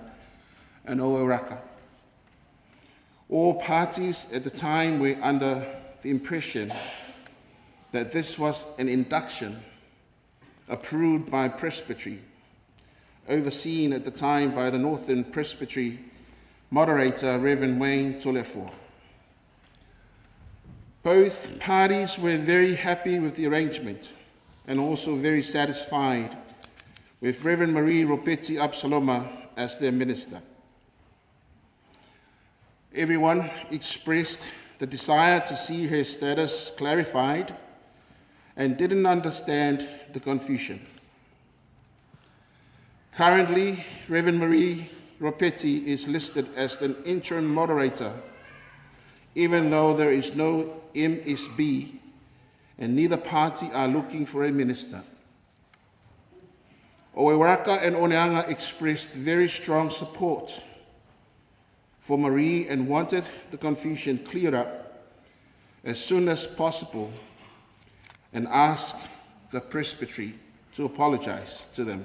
and Owairaka. All parties at the time were under the impression that this was an induction approved by Presbytery, overseen at the time by the Northern Presbytery moderator, Reverend Wayne Tolefoa. Both parties were very happy with the arrangement and also very satisfied with Reverend Marie Ropeti Apisaloma as their minister. Everyone expressed the desire to see her status clarified and didn't understand the confusion. Currently, Reverend Marie Ropeti is listed as an interim moderator, even though there is no MSB and neither party are looking for a minister. Owairaka and Oneaga expressed very strong support for Marie and wanted the confusion cleared up as soon as possible and asked the presbytery to apologize to them.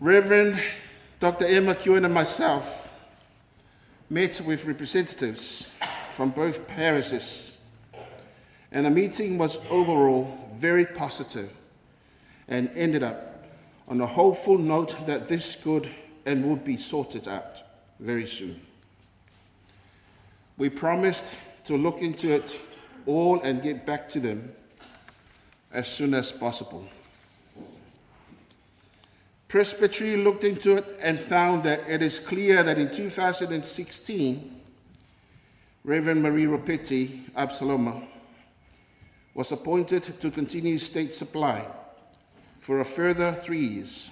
Reverend Dr. Emma Kewen and myself met with representatives from both parishes, and the meeting was overall very positive and ended up on a hopeful note that this could and would be sorted out very soon. We promised to look into it all and get back to them as soon as possible. Presbytery looked into it and found that it is clear that in 2016, Reverend Marie Ropeti Absaloma was appointed to continue state supply for a further 3 years.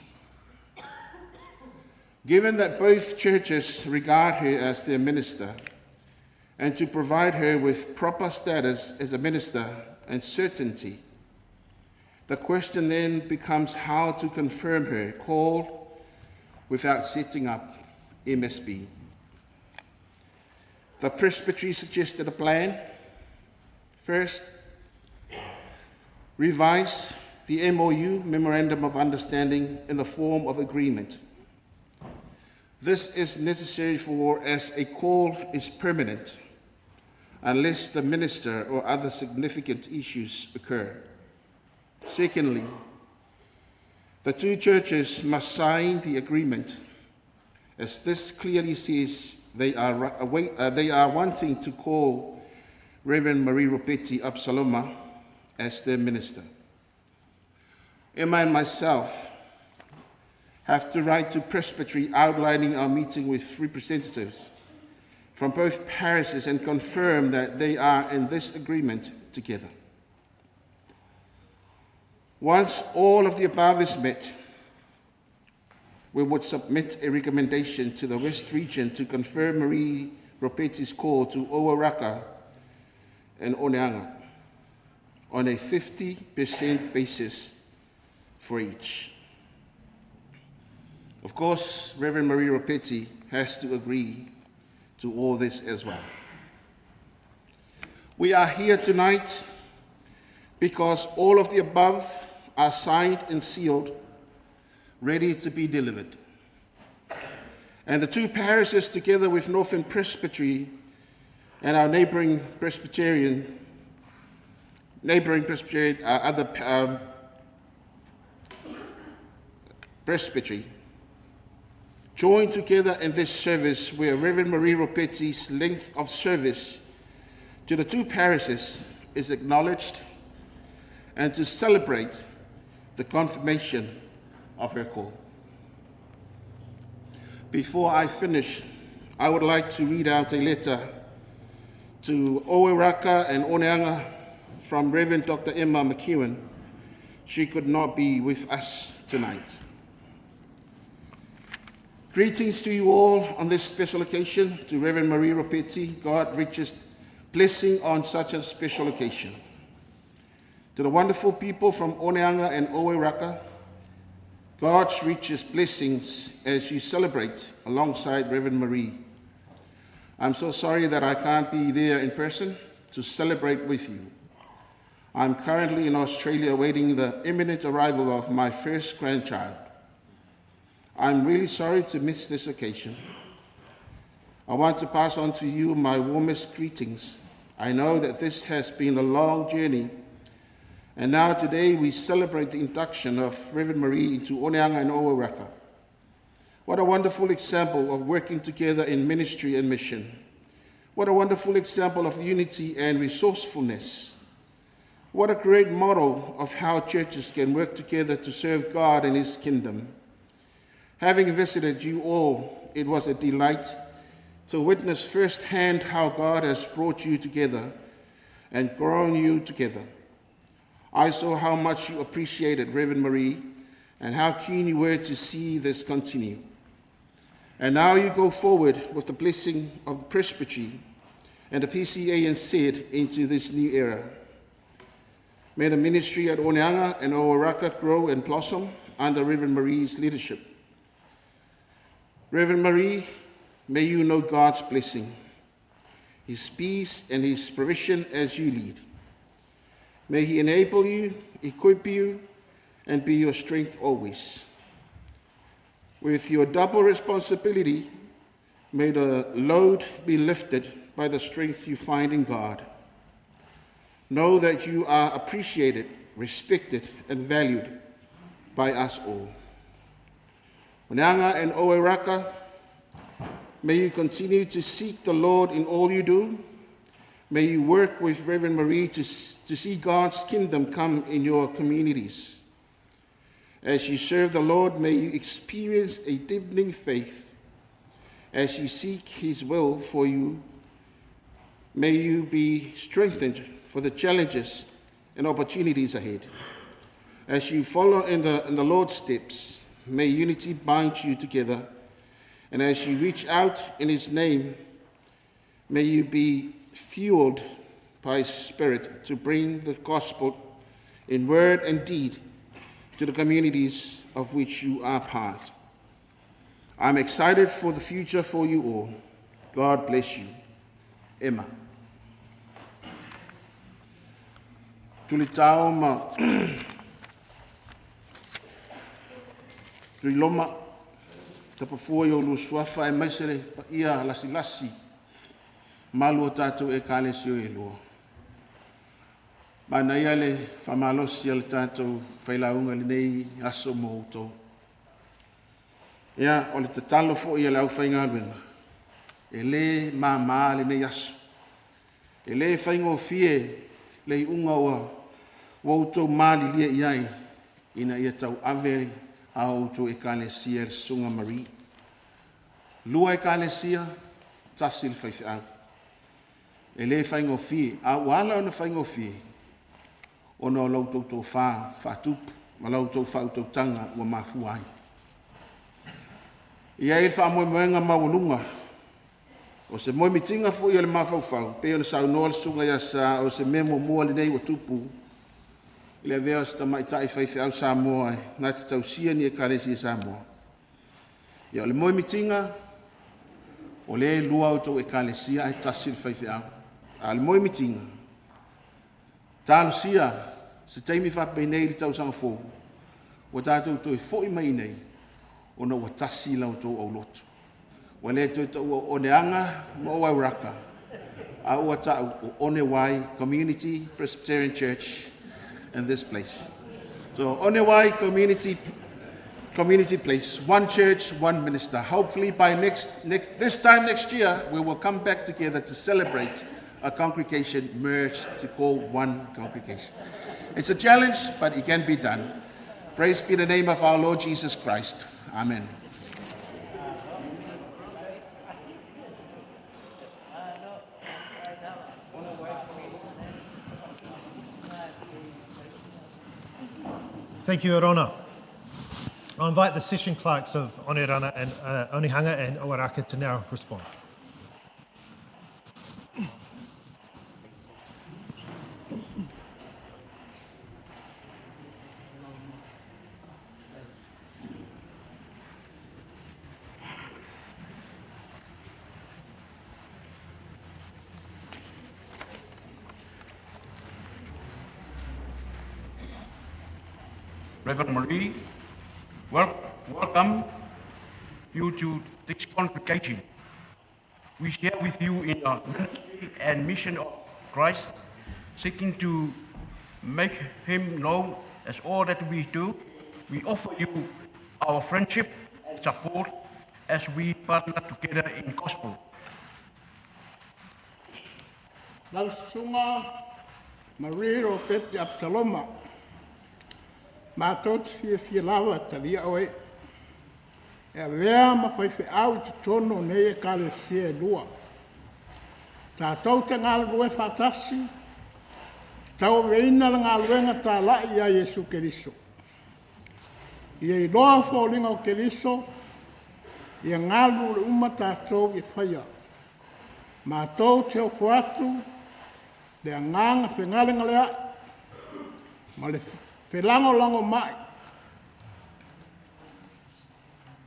Given that both churches regard her as their minister, and to provide her with proper status as a minister and certainty, the question then becomes how to confirm her call without setting up MSB. The Presbytery suggested a plan. First, revise the MOU, Memorandum of Understanding, in the form of agreement. This is necessary for as a call is permanent, unless the minister or other significant issues occur. Secondly, the two churches must sign the agreement, as this clearly says they are wanting to call Reverend Marie Ropeti Absaloma as their minister. Emma and myself have to write to Presbytery outlining our meeting with representatives from both parishes and confirm that they are in this agreement together. Once all of the above is met, we would submit a recommendation to the West Region to confirm Marie Ropeti's call to Owairaka and Oneanga on a 50% basis for each. Of course, Reverend Marie Ropeti has to agree to all this as well. We are here tonight because all of the above are signed and sealed, ready to be delivered. And the two parishes, together with Northern Presbytery and our neighbouring Presbyterian, other Presbytery, joined together in this service where Reverend Marie Ropeti's length of service to the two parishes is acknowledged, and to celebrate the confirmation of her call. Before I finish, I would like to read out a letter to Owairaka and Oneanga from Reverend Dr. Emma McEwen. She could not be with us tonight. Greetings to you all on this special occasion, to Reverend Marie Ropeti, God richest blessing on such a special occasion. To the wonderful people from Oneanga and Owairaka, God's richest blessings as you celebrate alongside Reverend Marie. I'm so sorry that I can't be there in person to celebrate with you. I'm currently in Australia awaiting the imminent arrival of my first grandchild. I'm really sorry to miss this occasion. I want to pass on to you my warmest greetings. I know that this has been a long journey, and now today we celebrate the induction of Reverend Marie into Oneanga and Owairaka. What a wonderful example of working together in ministry and mission. What a wonderful example of unity and resourcefulness. What a great model of how churches can work together to serve God and His kingdom. Having visited you all, it was a delight to witness firsthand how God has brought you together and grown you together. I saw how much you appreciated Reverend Marie and how keen you were to see this continue. And now you go forward with the blessing of the Presbytery and the PCA and SED into this new era. May the ministry at Oneanga and Owairaka grow and blossom under Reverend Marie's leadership. Reverend Marie, may you know God's blessing, His peace and His provision as you lead. May He enable you, equip you, and be your strength always. With your double responsibility, may the load be lifted by the strength you find in God. Know that you are appreciated, respected, and valued by us all. Oneanga and Owairaka, may you continue to seek the Lord in all you do. May you work with Reverend Marie to see God's kingdom come in your communities. As you serve the Lord, may you experience a deepening faith as you seek His will for you May you be strengthened for the challenges and opportunities ahead. As you follow in the Lord's steps, may unity bind you together. And as you reach out in His name, may you be fueled by His Spirit to bring the gospel in word and deed to the communities of which you are part. I'm excited for the future for you all. God bless you. Emma. Tulitao ma Tuiloma tapafua i o lusuafa e maisere pa ia lasi lasi malu o tātou e kalesi o e lua. Mana ia le whamalosi a le tātou whailaunga le nei aso mo utou. Ia, o le tatalo fo ia le au whaingaluenga. E le māmā le nei aso. E le whaingofie le i unga ua utou mali lia iai ina ia tau ave a utou e kalesia le sunga Marie. Lua e kalesia, tasi le whaiwhiau. E le whaingofie, a uala ona whaingofie, ona o lau tautou wha, whaatupu, ma lau tau whautautanga ua mafua ai. Ia e whaamoemoenga maualunga, o se moe mitinga fo ia le mafaufau, pe o le saunoa le sunga ia sa, o se mea muamua le nei ua tupu, i le avea o se tamaitai faifeau Samoa, ngā te tausia ni e kalesi e Samoa. Ia o le moe mitinga, o le lua o tau e kalesia ai tasi le faifeau. A le moe mitinga, talosia se taimi whapei nei le tausaga fou, ua tātou toe foi mai nei, ona ua tasi lau tau au lotu. Ua le toe tau o oneanga ma o auraka, a ua tau o Onewai Community Presbyterian Church in this place. So Onewai Community Place, one church, one minister. Hopefully by this time next year, we will come back together to celebrate a congregation merged to call one congregation. It's a challenge, but it can be done. Praise be the name of our Lord Jesus Christ. Amen. Thank you, Arona. I invite the session clerks of Onerana and Onehunga and Owairaka to now respond. Reverend Marie, welcome you to this congregation. We share with you in the ministry and mission of Christ, seeking to make him known as all that we do. We offer you our friendship and support as we partner together in gospel. Lau susunga Marie Ropeti Absaloma, mātou te fia fia lava talia oe. E avea ma whaiwheau i totonu o nei e kalesia e lua. Tātou te ngalue whātasi, te tau veina le ngaluenga tālai ia Iesu Keriso. Ia i loa fōlinga o Keriso, ia ngalu le uma tātou i whaia. Mātou te ofo atu, le anganga whengalenga lea, ma le whelangolango mai.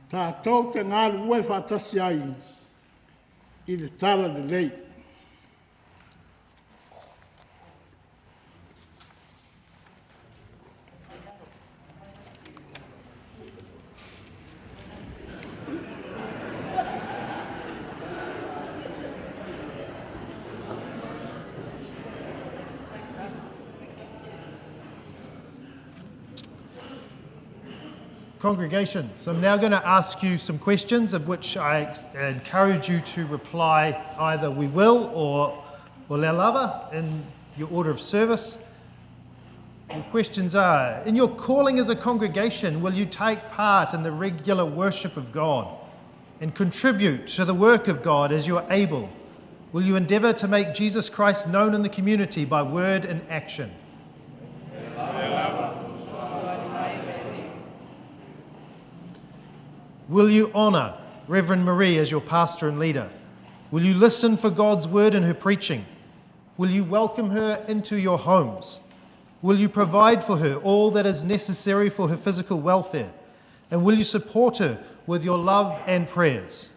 Tātou te ngalue whātasi ai i le tala le lei. Congregations, I'm now going to ask you some questions of which I encourage you to reply either we will or ole lava in your order of service. Your questions are, in your calling as a congregation, will you take part in the regular worship of God and contribute to the work of God as you are able Will you endeavour to make Jesus Christ known in the community by word and action? Will you honour Reverend Marie as your pastor and leader? Will you listen for God's word in her preaching? Will you welcome her into your homes? Will you provide for her all that is necessary for her physical welfare? And will you support her with your love and prayers?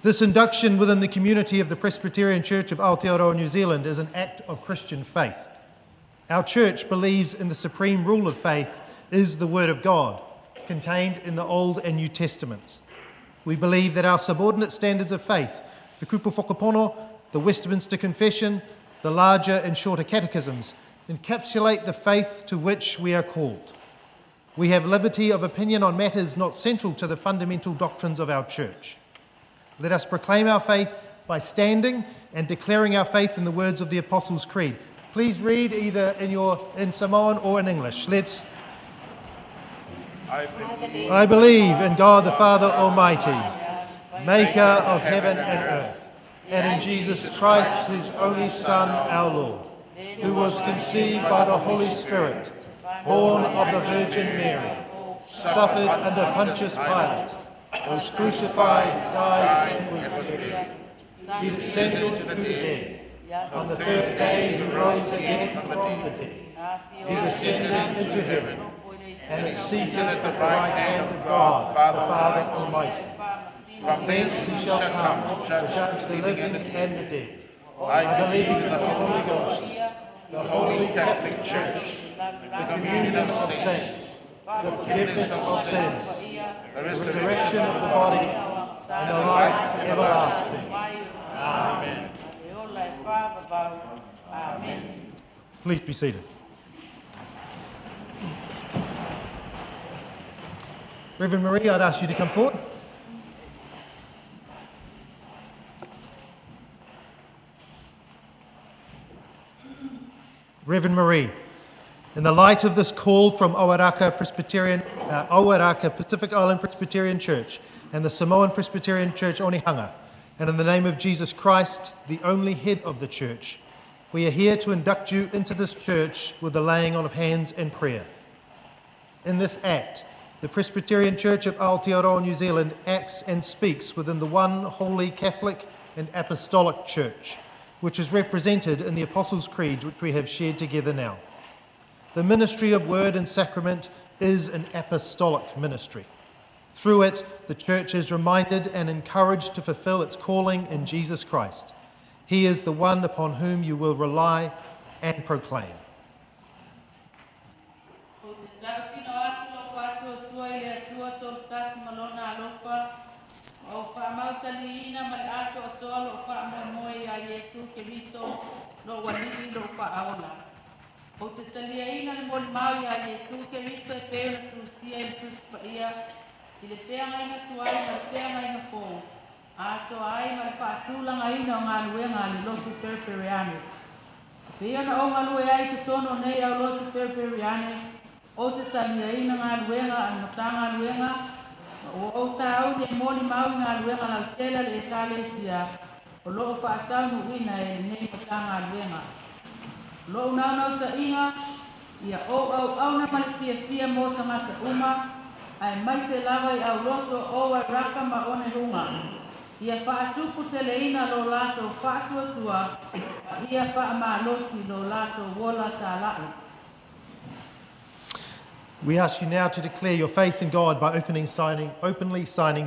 This induction within the community of the Presbyterian Church of Aotearoa New Zealand is an act of Christian faith. Our church believes in the supreme rule of faith is the Word of God, contained in the Old and New Testaments. We believe that our subordinate standards of faith, the Kupu Whakapono, the Westminster Confession, the larger and shorter catechisms, encapsulate the faith to which we are called. We have liberty of opinion on matters not central to the fundamental doctrines of our church. Let us proclaim our faith by standing and declaring our faith in the words of the Apostles' Creed. Please read either in Samoan or in English. Let's. I believe in God the Father Almighty, maker of heaven and earth, and in Jesus Christ, his only Son, our Lord, who was conceived by the Holy Spirit, born of the Virgin Mary, suffered under Pontius Pilate, was crucified, died, and was buried. He descended to the dead. On the third day he rose again from the dead. He descended into heaven and is seated at the right hand of God, the Father Almighty. From thence he shall come to judge the living and the dead. I believe in the Holy Ghost, the Holy Catholic Church, the communion of saints, the forgiveness of sins, the resurrection of the body, and the life everlasting. Amen. Please be seated. Reverend Marie, I'd ask you to come forward. Reverend Marie, in the light of this call from Owairaka Presbyterian, Owairaka Pacific Island Presbyterian Church and the Samoan Presbyterian Church Onehunga, and in the name of Jesus Christ, the only head of the church, we are here to induct you into this church with the laying on of hands and prayer. In this act, the Presbyterian Church of Aotearoa New Zealand acts and speaks within the one holy Catholic and Apostolic Church, which is represented in the Apostles' Creed, which we have shared together now. The ministry of word and sacrament is an apostolic ministry. Through it, the church is reminded and encouraged to fulfill its calling in Jesus Christ. He is the one upon whom you will rely and proclaim. O te taliaina le moli mau ia Iesu Keriso e peo na tusia i le tusipaia, i le peangaina tuai ma le peangaina fou, atoa ai ma le faatulagaina o galuega a le lotu perepereane. E pei ona ou galue ai i totonu o nei au lotu perepereane, o te taliaina galuega a le Matagaluega, ma ua ou sauni e moli mau i galuega lautele a le Ekalesia, o loo faataunuuina e lenei Matagaluega. Lou naunausaʻiga ia ou auauna ma le fiafia mo tagata uma, aemaise lava i auloto o Wairaka ma Onehunga. Ia faatuputeleina lo latou faatuatua, ma ia faamalosi lo latou ola talaʻi. We ask you now to declare your faith in God by openly signing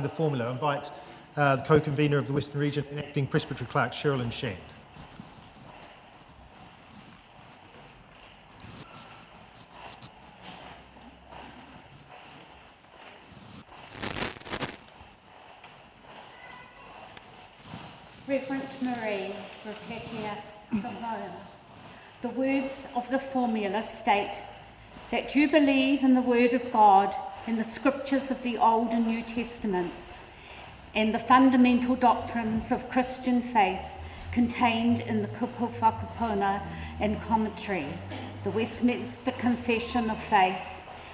the formula. I invite the co-convener of the Western Region and acting Presbytery Clerk, Sherilyn Shand. Reverend Marie Ropeti Solomon, the words of the formula state that you believe in the Word of God in the Scriptures of the Old and New Testaments and the fundamental doctrines of Christian faith contained in the Kupu Whakapono and Commentary, the Westminster Confession of Faith,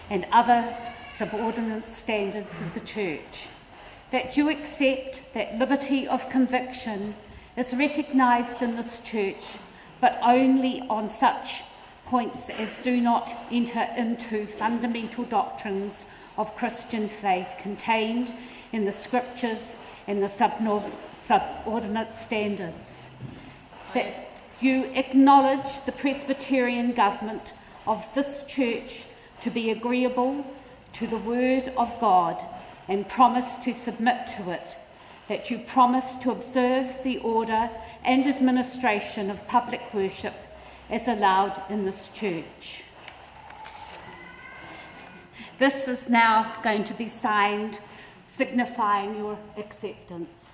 and other subordinate standards of the Church, that you accept that liberty of conviction is recognised in this Church, but only on such points as do not enter into fundamental doctrines of Christian faith contained in the Scriptures and the subordinate standards. That you acknowledge the Presbyterian government of this Church to be agreeable to the Word of God and promise to submit to it, that you promise to observe the order and administration of public worship as allowed in this church. This is now going to be signed, signifying your acceptance.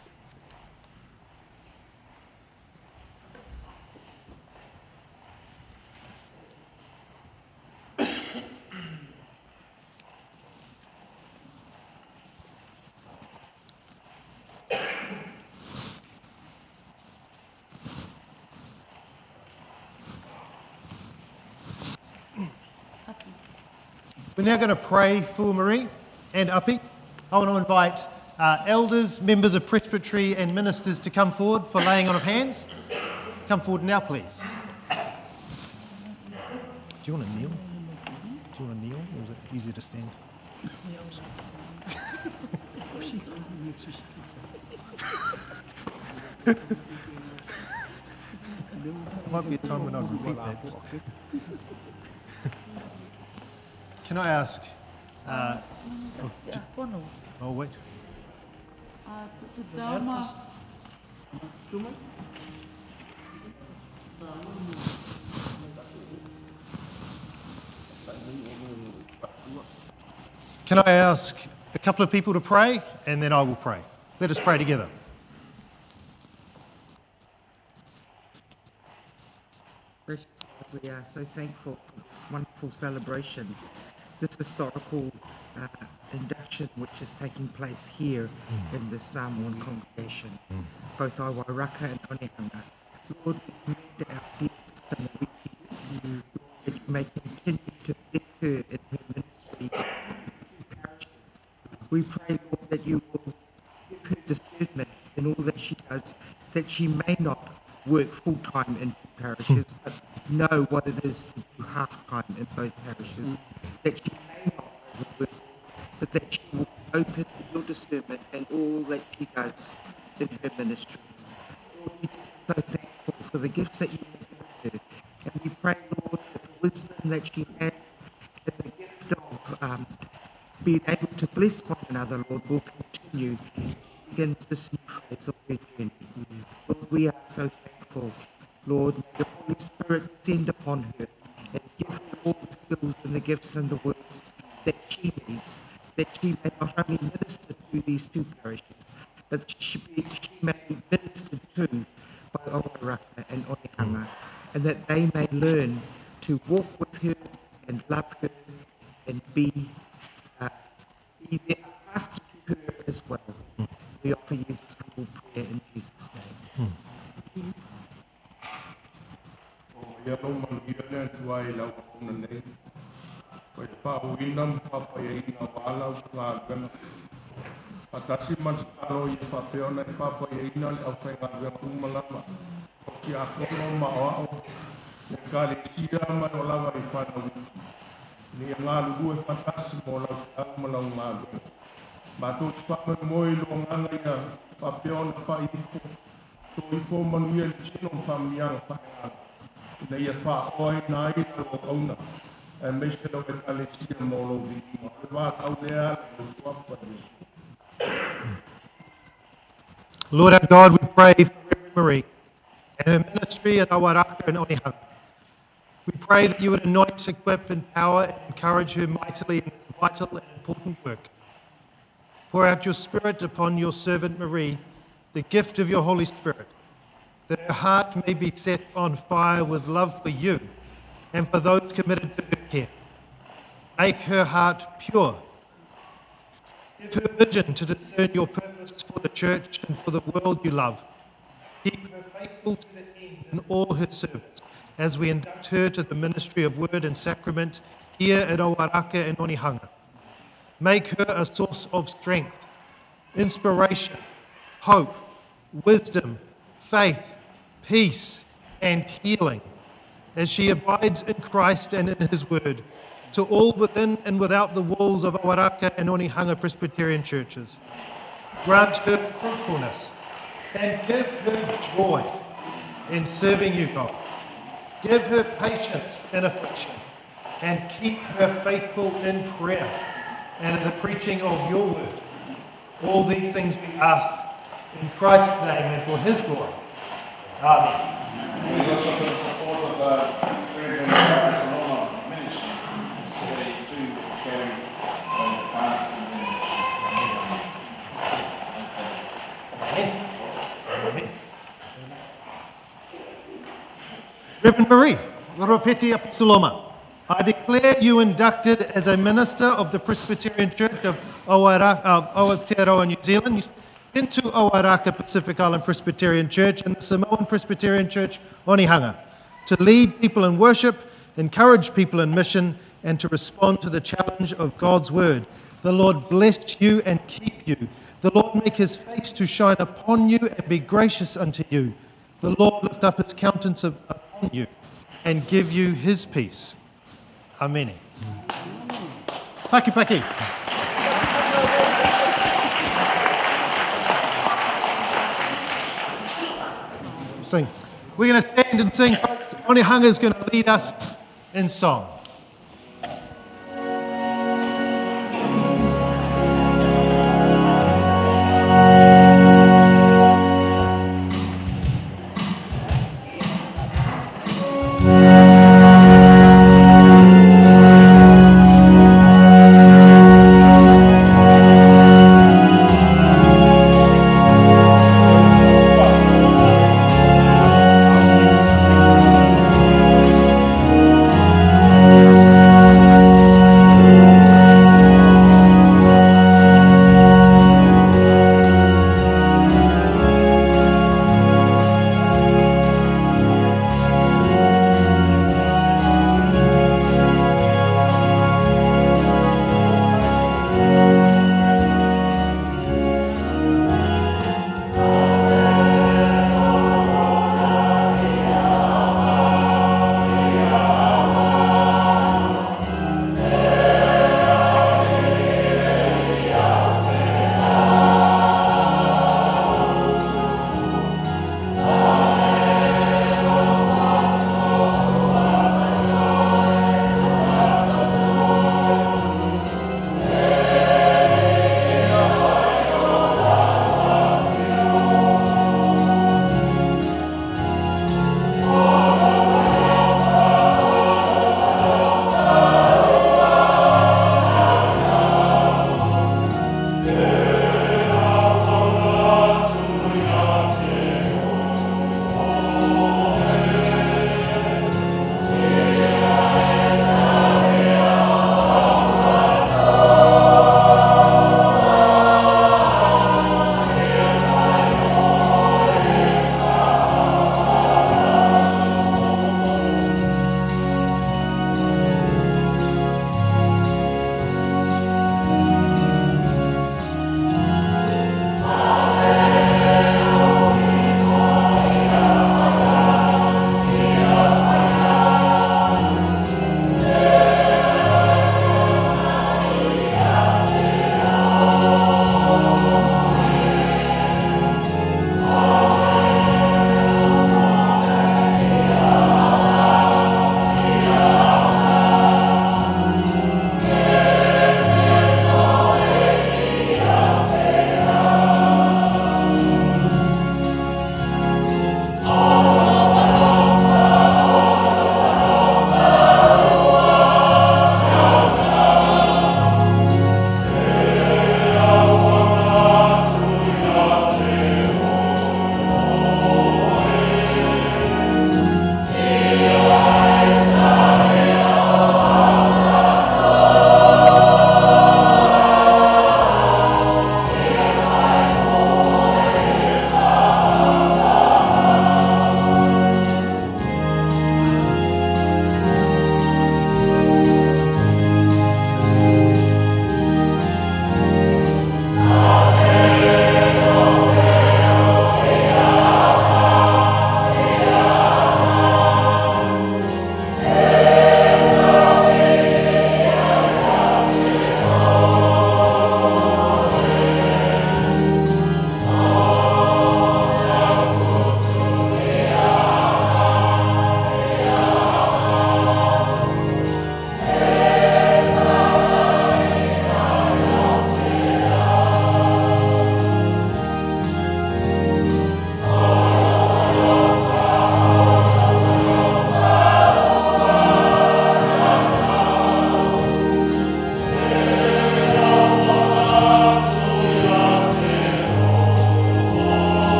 We're now going to pray for Marie and Api. I want to invite elders, members of presbytery and ministers to come forward for laying on of hands. Come forward now, please. Do you want to kneel? Do you want to kneel, or is it easier to stand? There might be a time when I'd repeat that. Can I ask? Oh, wait. Can I ask a couple of people to pray, and then I will pray. Let us pray together. Gracious God, we are so thankful for this wonderful celebration, this historical induction which is taking place here in the Samoan congregation, both Owairaka and Onehunga. Lord, we commend our dear sister Marie to you, Lord, that you may continue to bless her in her ministry in parishes. We pray, Lord, that you will give her discernment in all that she does, that she may not work full-time in two parishes, but know what it is to do half-time in both parishes, that she may not overwork, but that she will be open to your discernment in all that she does in her ministry. Lord, we are so thankful for the gifts that you have given her, and we pray, Lord, that the wisdom that she has and the gift of being able to bless one another, Lord, will continue begins this new phase of her journey. Lord, we are so thankful. Lord, may the Holy Spirit descend upon her and give her all the skills and the gifts and the words that she needs, that she may not only minister to these two parishes, but she may be ministered to by Owairaka and Onehunga, and that they may learn to walk with her and love her and be their pastor to her as well. We offer you this humble prayer in Jesus' name. Lord our God, we pray for Marie and her ministry at Owairaka and Onehunga. We pray that you would anoint, equip, empower, and encourage her mightily in this vital and important work. Pour out your Spirit upon your servant Marie, the gift of your Holy Spirit, that her heart may be set on fire with love for you and for those committed to her care. Make her heart pure. Give her vision to discern your purpose for the church and for the world you love. Keep her faithful to the end in all her service as we induct her to the ministry of word and sacrament here at Owairaka and Onehunga. Make her a source of strength, inspiration, hope, wisdom, faith, peace, and healing as she abides in Christ and in his word to all within and without the walls of Owairaka and Onehunga Presbyterian churches. Grant her fruitfulness and give her joy in serving you, God. Give her patience in affliction and keep her faithful in prayer and in the preaching of your word. All these things we ask in Christ's name and for his glory. Amen. We also for the support of the Reverend Apisaloma Ministry, they too carry the part in the ministry. Amen. Amen. Reverend Marie Ropeti Apisaloma, I declare you inducted as a minister of the Presbyterian Church of Aotearoa, New Zealand, into Owairaka Pacific Island Presbyterian Church and the Samoan Presbyterian Church, Onehunga, to lead people in worship, encourage people in mission, and to respond to the challenge of God's word. The Lord bless you and keep you. The Lord make his face to shine upon you and be gracious unto you. The Lord lift up his countenance upon you and give you his peace. Amen. Paki paki. Sing. We're going to stand and sing. Onehunga is going to lead us in song.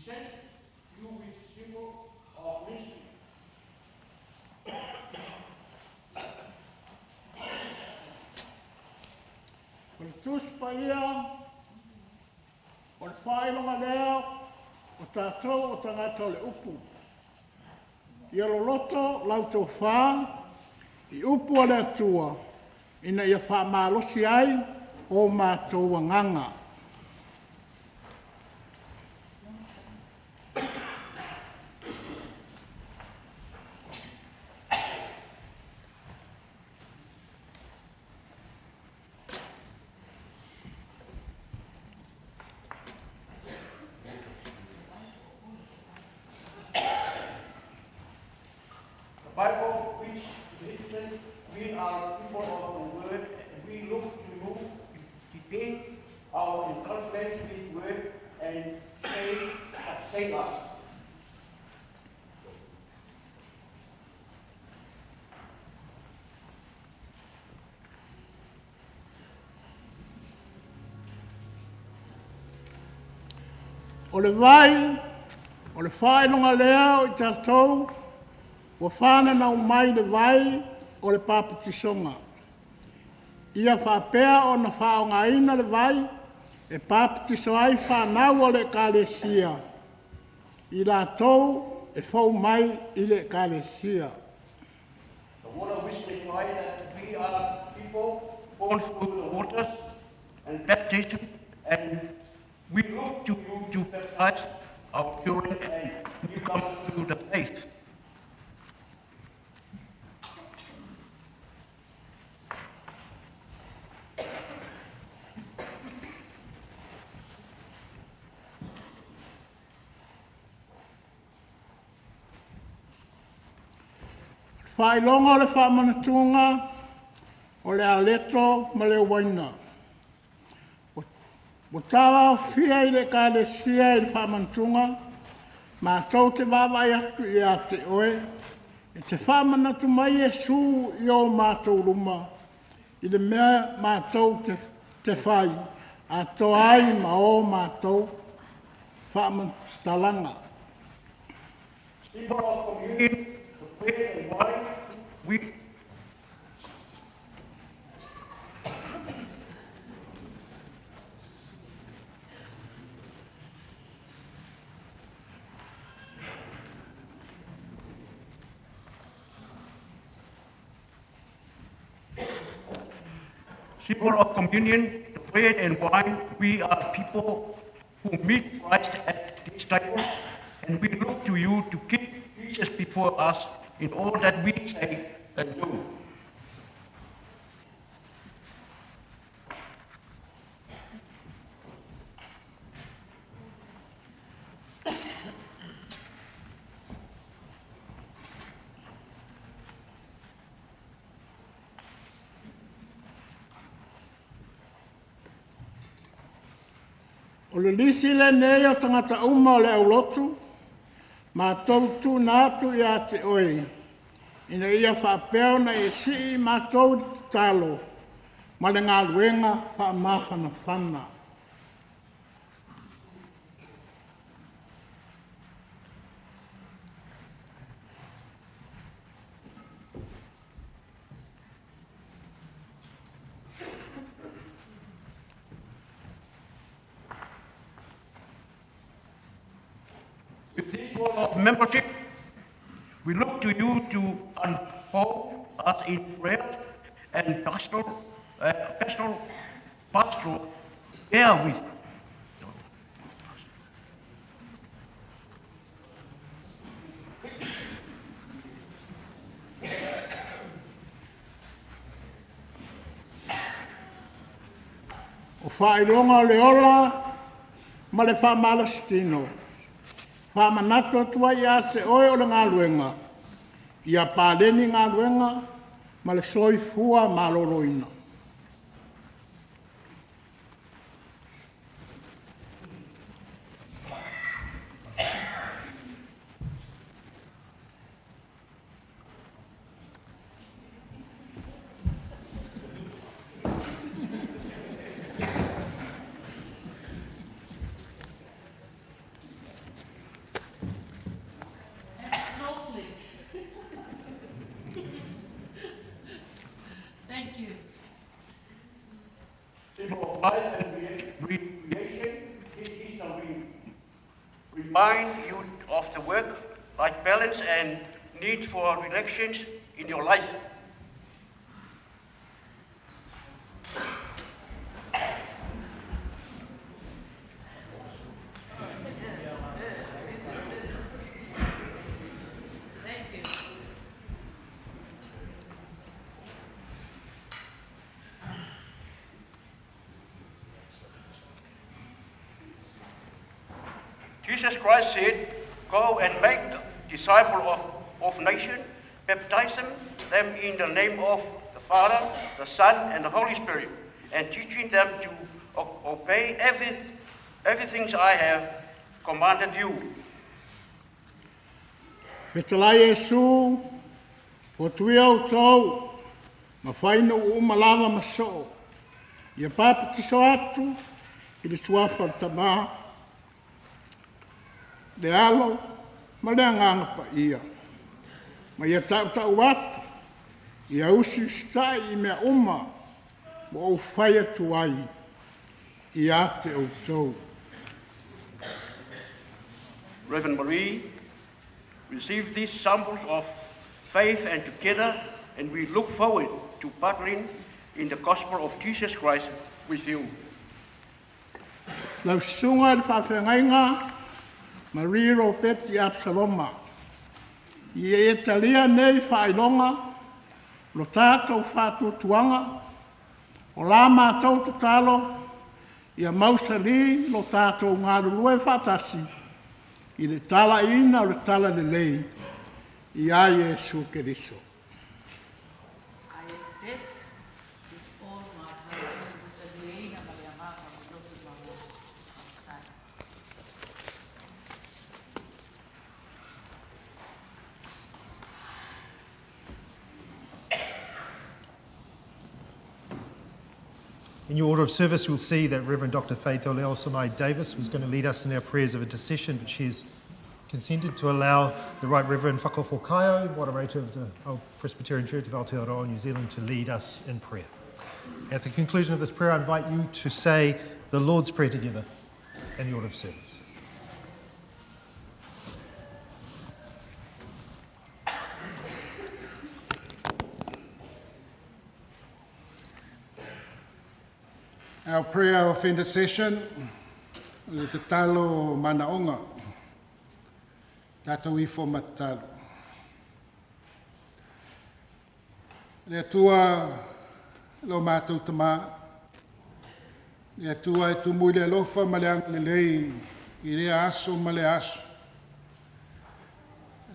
Present you with symbol of ministry. O le Tusi Paia, o le faailoga lea o tatou o tagata o le upu. Ia loloto lau tofā i upu a le Atua ina ia faamalosi ai o matou agaga. The Bible, which written, we are people of the word, and we look to you to depend our encouragement with word and say, sustain us. O le vai, o le faailoga lea o i tatou, ua fananau mai le vai o le papatisoga. Ia faapea ona faaaogaina le vai e papatiso ai fanau o le Ekalesia, i latou e fou mai i le Ekalesia. The water which signifies that we are people born through the waters and baptism, and we look to you to baptize our children and newcomers to the faith. Faailoga o le faamanatuga o le aleto ma le uaina. Ua tauaofia i le Ekalesia i le faamanatuga, matou te vaavaai atu ia te oe, e te faamanatu mai Iesu i o matou luma, i le mea matou te fai, atoa ai ma o matou faamatalaga. Symbol of communion, the bread and wine, we symbol of communion, the bread and wine, we are people who meet Christ at this table, and we look to you to keep Jesus before us in all that we say and do. O le lisi lenei o tagata uma o le aulotu, matou tuuina atu ia te oe, ina ia faapea ona e sii matou i le tatalo ma le galuega faamafanafana. With this role of membership, we look to you to unfold us in prayer and pastoral care with. O faailoga o le ola ma le faamalositino, faamanatu atu ai ia te oe o le galuega, ia paleni galuega ma le soifua maloloina. remind you of the work, life balance and need for relaxation in your life. Thank you. Jesus Christ said, Go and make disciples of nation, baptizing them in the name of the Father, the Son, and the Holy Spirit, and teaching them to obey everything I have commanded you. Fetalai Iesu, o tuia o tau, ma whaina o umalava ma soo. Ia papatiso atu, i le suafa o le tamā, le alo, ma le agaga paia. Ma ia tautau atu, ia usiusitai i mea uma, ua ou fai atu ai, ia te outou. Reverend Marie, receive these samples of faith and together, and we look forward to partnering in the gospel of Jesus Christ with you. Lau susuga i le faafeagaiga Marie Ropeti Apisaloma. Ia e talia nei faailoga lo tatou faatuatuaga, o la matou tatalo, ia mausali lo tatou galulue faatasi i le talaiina o le talalelei ia Iesu Keriso. I accept with all my heart. Taliaina ma le agaga o le loto maualo. Faafetai. In your order of service, you'll see that Reverend Dr. Faith Leausamai Davis was going to lead us in our prayers of intercession, but she's consented to allow the Right Reverend Fakofo Kaio, moderator of the Presbyterian Church of Aotearoa, New Zealand, to lead us in prayer. At the conclusion of this prayer, I invite you to say the Lord's Prayer together in the order of service. Our prayer of intercession, le tatalo manaonga, tātou ifo matatalo. Le Atua lo mātou tamā, le Atua e tumu i le alofa ma le agalelei i lea aso ma le aso.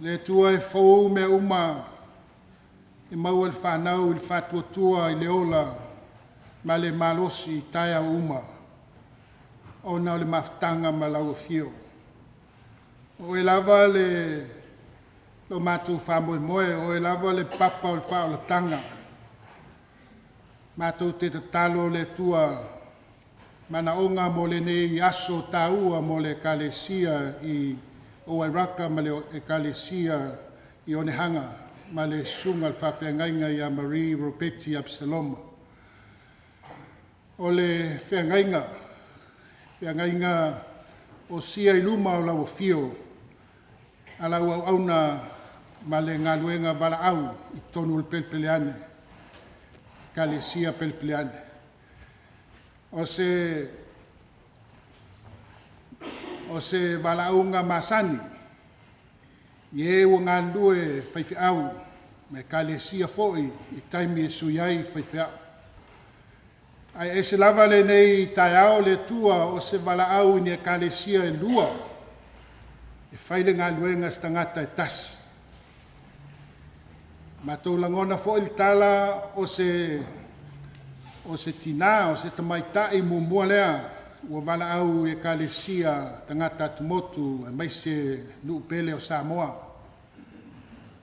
Le Atua e fou mea uma e maua le whanau i le whatuatua i le ola ma le malosi i taia uma o na o le mafutanga ma lau afio. O e lava le lo mātou whamoemoe, o e lava le papa o le whaolatanga. Mātou te tatalo le Atua manaonga mo le nei aso tāua mo le ekalesia i Owairaka ma le ekalesia i Onehanga ma le susuga le faafeagaiga ia Marie Ropeti Apisaloma. O le feagaiga, feagaiga o sia i luma o lau afio, a lau auauna ma le galuega valaau i totonu o le pelepeleane, ekalesia pelepeleane. O se valaauga masani, i e ua galulue faifeau, ma ekalesia foi i taimi e sui ai faifeau. Ai e se lava le nei taeao le Atua o se valaau i ni ekalesia e lua, e fai le galuega se tagata e tasi. Matou lagona foi le tala o se tinā, o se tamaitai muamua lea, ua valaau i ekalesia tagata atumotu aemaise nuu pele o Samoa.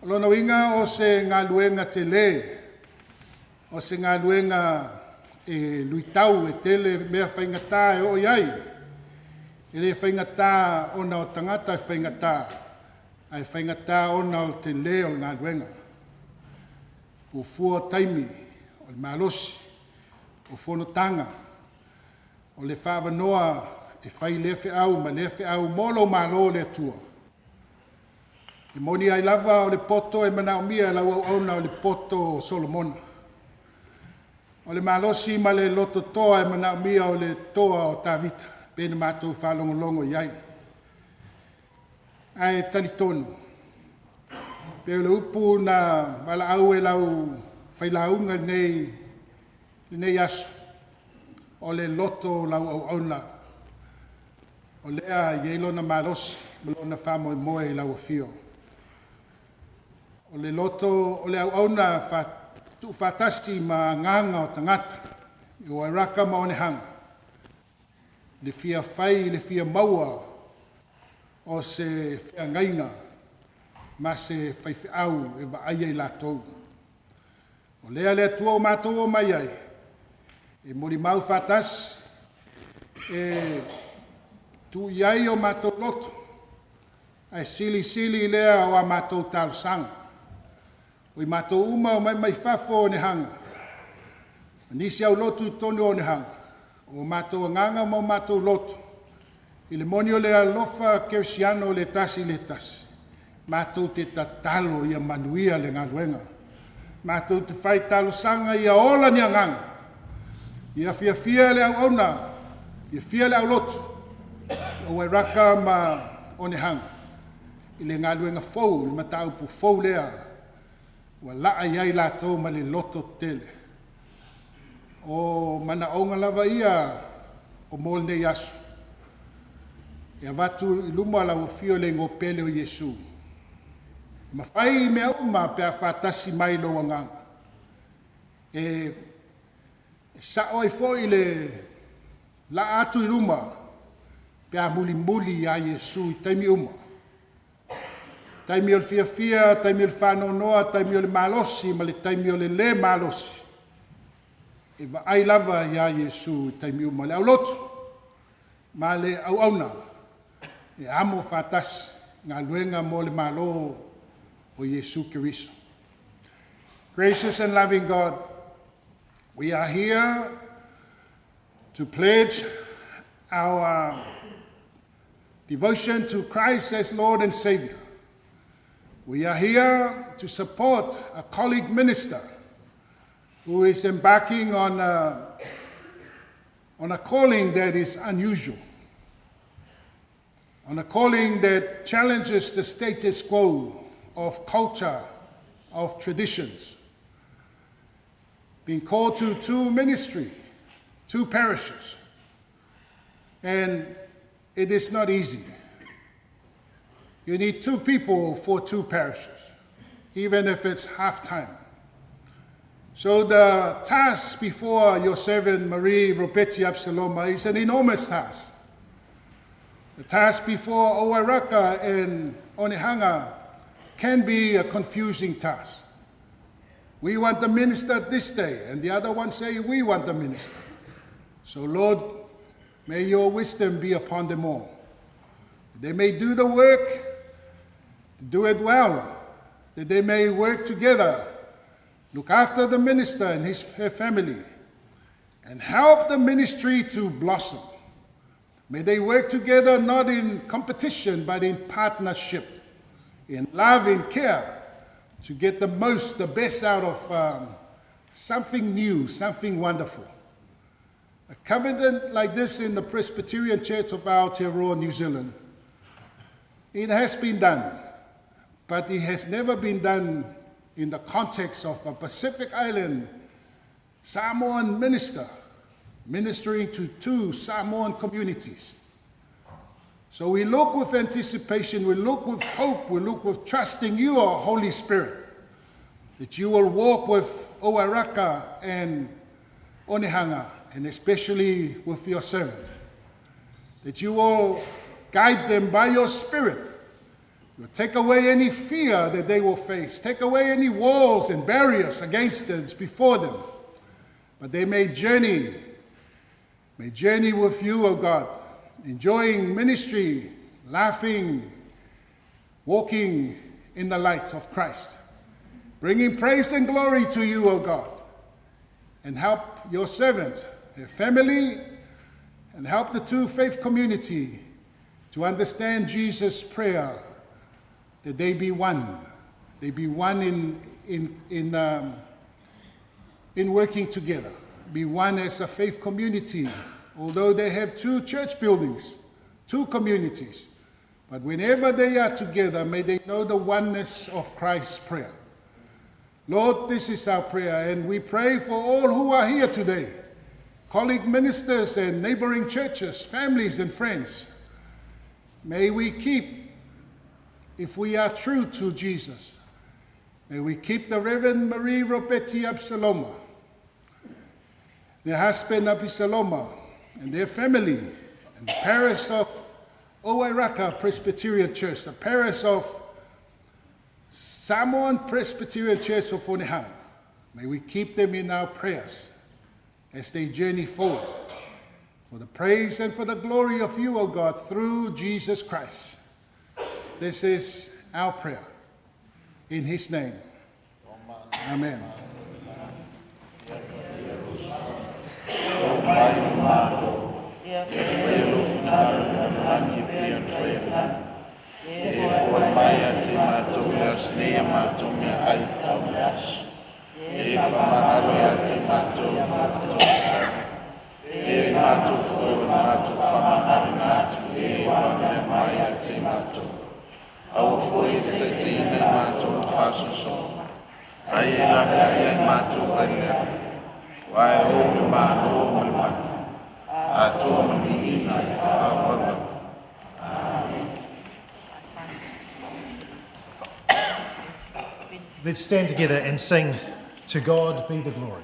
O lona uiga o se galuega telē, o se galuega e luitau e tele mea faigata e oo i ai. E le faigata ona o tagata e faigata, ae faigata ona o telē o le galuega. Fuafua o taimi, o le malosi, o fonotaga, o le faavanoa e fai lea feau ma lea feau mo lou Malo le Atua. E moni ai lava o le poto e manaomia e lau auauna o le poto o Solomona. O le malosi ma le lototoa e manaomia o le toa o Tavita, pe na matou faalogologo i ai. Ae talitonu, pe o le upu na valaau e lau failauga lenei aso, o le loto o lau auauna, o lea e i ai lona malosi ma lona faamoemoe i lau afio. O le loto o le auauna tuufaatasi ma agaga o tagata, i Wairaka ma Onehanga, le fia fai, le fia maua o se feagaiga ma se faifeau e vaaia i latou. O lea le Atua o matou o mai ai, e molimau faatasi, e tuu i ai o matou loto, ae silisili lea o a matou talosaga. O i matou uma o mai mai fafo o Onehanga, nisi au lotu i totonu o Onehanga, o matou agaga ma o matou loto, i le moni o le alofa kerisiano le tasi le tasi, matou te tatalo ia manuia le galuega. Matou te fai talosaga ia ola ni agaga, ia fiafia le auauna, fiafia le aulotu, o Wairaka ma Onehanga, i le galuega fou, le mataupu fou lea, ua laa i ai latou ma le loto tele. O manaoga lava ia o mo lenei aso. E avatu i luma lau afio le igoa pele o Iesu. Mafai mea uma pe a faatasi mai lou agaga. E sao ai foi le laa atu i luma pe a mulimuli ia Iesu i taimi uma. Taimi o le fiafia, taimi o le faanoanoa, taimi o le malosi ma le taimi o le le malosi. E vaai lava ia Iesu i taimi uma. Le aulotu ma le auauna e amo faatasi galuega mo le Malo o Iesu Keriso. Gracious and loving God, we are here to pledge our devotion to Christ as Lord and Savior. We are here to support a colleague minister who is embarking on a calling that is unusual, on a calling that challenges the status quo of culture, of traditions. Being called to two ministry, two parishes, and it is not easy. You need two people for two parishes, even if it's half time. So the task before your servant Marie Ropeti Absaloma is an enormous task. The task before Owairaka and Onehanga can be a confusing task. We want the minister this day, and the other one say we want the minister. So Lord, may your wisdom be upon them all. They may do the work, do it well, that they may work together, look after the minister and her family, and help the ministry to blossom. May they work together not in competition, but in partnership, in love and care, to get the best out of something new, something wonderful. A covenant like this in the Presbyterian Church of Aotearoa, New Zealand, it has been done, but it has never been done in the context of a Pacific Island Samoan minister ministering to two Samoan communities. So we look with anticipation, we look with hope, we look with trust in you, our Holy Spirit, that you will walk with Owairaka and Onehanga, and especially with your servant, that you will guide them by your Spirit. You will take away any fear that they will face, take away any walls and barriers against them before them, but they may journey with you, O God, enjoying ministry, laughing, walking in the light of Christ, bringing praise and glory to you, O God, and help your servants, their family, and help the two faith community to understand Jesus' prayer that they be one. They be one in working together. Be one as a faith community. Although they have two church buildings, two communities. But whenever they are together, may they know the oneness of Christ's prayer. Lord, this is our prayer, and we pray for all who are here today, colleague ministers and neighboring churches, families and friends. May we keep, if we are true to Jesus, may we keep the Reverend Marie Ropeti Absaloma, their husband Apisaloma, and their family, and the parish of Owairaka Presbyterian Church, the parish of Samoan Presbyterian Church of Onehunga. May we keep them in our prayers as they journey forward for the praise and for the glory of you, O God, through Jesus Christ. This is our prayer. In his name. Amen. Let's stand together and sing, To God Be the Glory.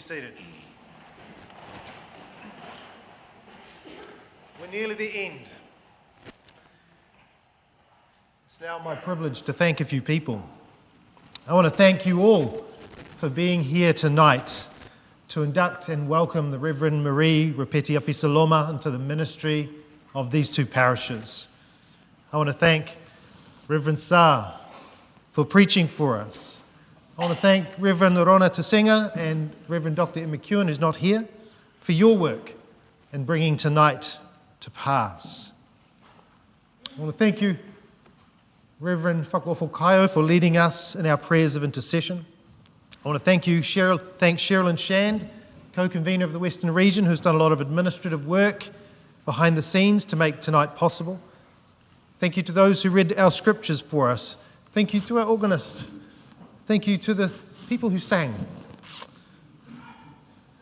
seated. We're nearly the end. It's now my privilege to thank a few people. I want to thank you all for being here tonight to induct and welcome the Reverend Marie Ropeti Apisaloma into the ministry of these two parishes. I want to thank Reverend Sa for preaching for us. I want to thank Reverend Rona Tusenga and Reverend Dr. McEwen, who's not here, for your work in bringing tonight to pass. I want to thank you, Reverend Fakofo Kayo, for leading us in our prayers of intercession. I want to thank you, Cheryl, thank Sherilyn Shand, co-convener of the Western Region, who's done a lot of administrative work behind the scenes to make tonight possible. Thank you to those who read our scriptures for us. Thank you to our organist. Thank you to the people who sang.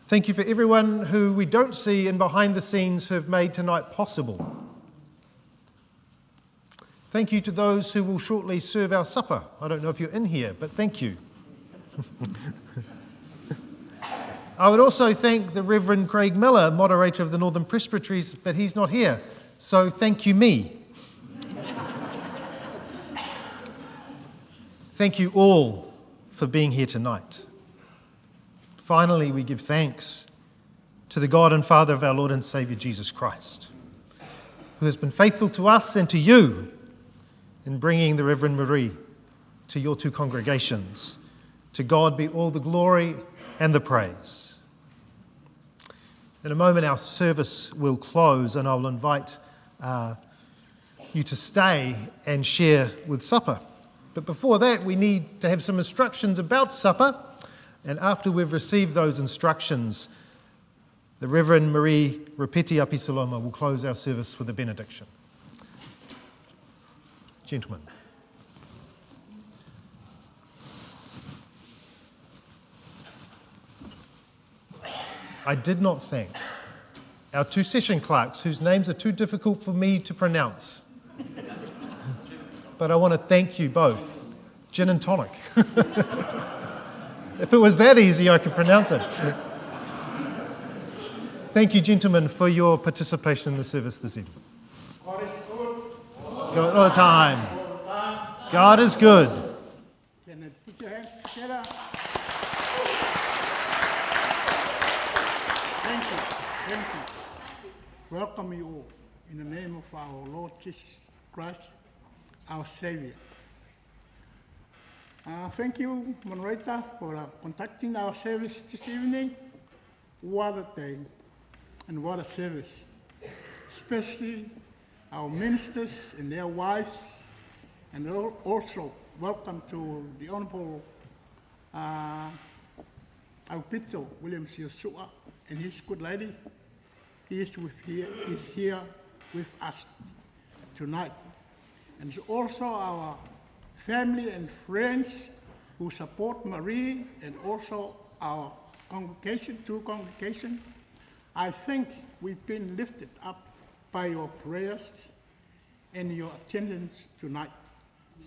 Thank you for everyone who we don't see and behind the scenes who have made tonight possible. Thank you to those who will shortly serve our supper. I don't know if you're in here, but thank you. I would also thank the Reverend Craig Miller, moderator of the Northern Presbyteries, but he's not here, so thank you me. Thank you all for being here tonight. Finally, we give thanks to the God and Father of our Lord and Saviour Jesus Christ, who has been faithful to us and to you in bringing the Reverend Marie to your two congregations. To God be all the glory and the praise. In a moment, our service will close, and I will invite you to stay and share with supper. But before that, we need to have some instructions about supper. And after we've received those instructions, the Reverend Marie Ropeti Apisaloma will close our service with a benediction. Gentlemen. I did not thank our two session clerks, whose names are too difficult for me to pronounce. But I want to thank you both. Gin and tonic. If it was that easy, I could pronounce it. Thank you, gentlemen, for your participation in the service this evening. God is good. God, all the time. All the time. God is good. Can you put your hands together? Thank you. Thank you. Welcome you all in the name of our Lord Jesus Christ, our Savior. Thank you, moderator, for conducting our service this evening. What a day and what a service. Especially our ministers and their wives, and also welcome to the Honorable Aupito William Siosua and his good lady. He is here with us tonight. And also our family and friends who support Marie, and also our congregation, two congregations. I think we've been lifted up by your prayers and your attendance tonight.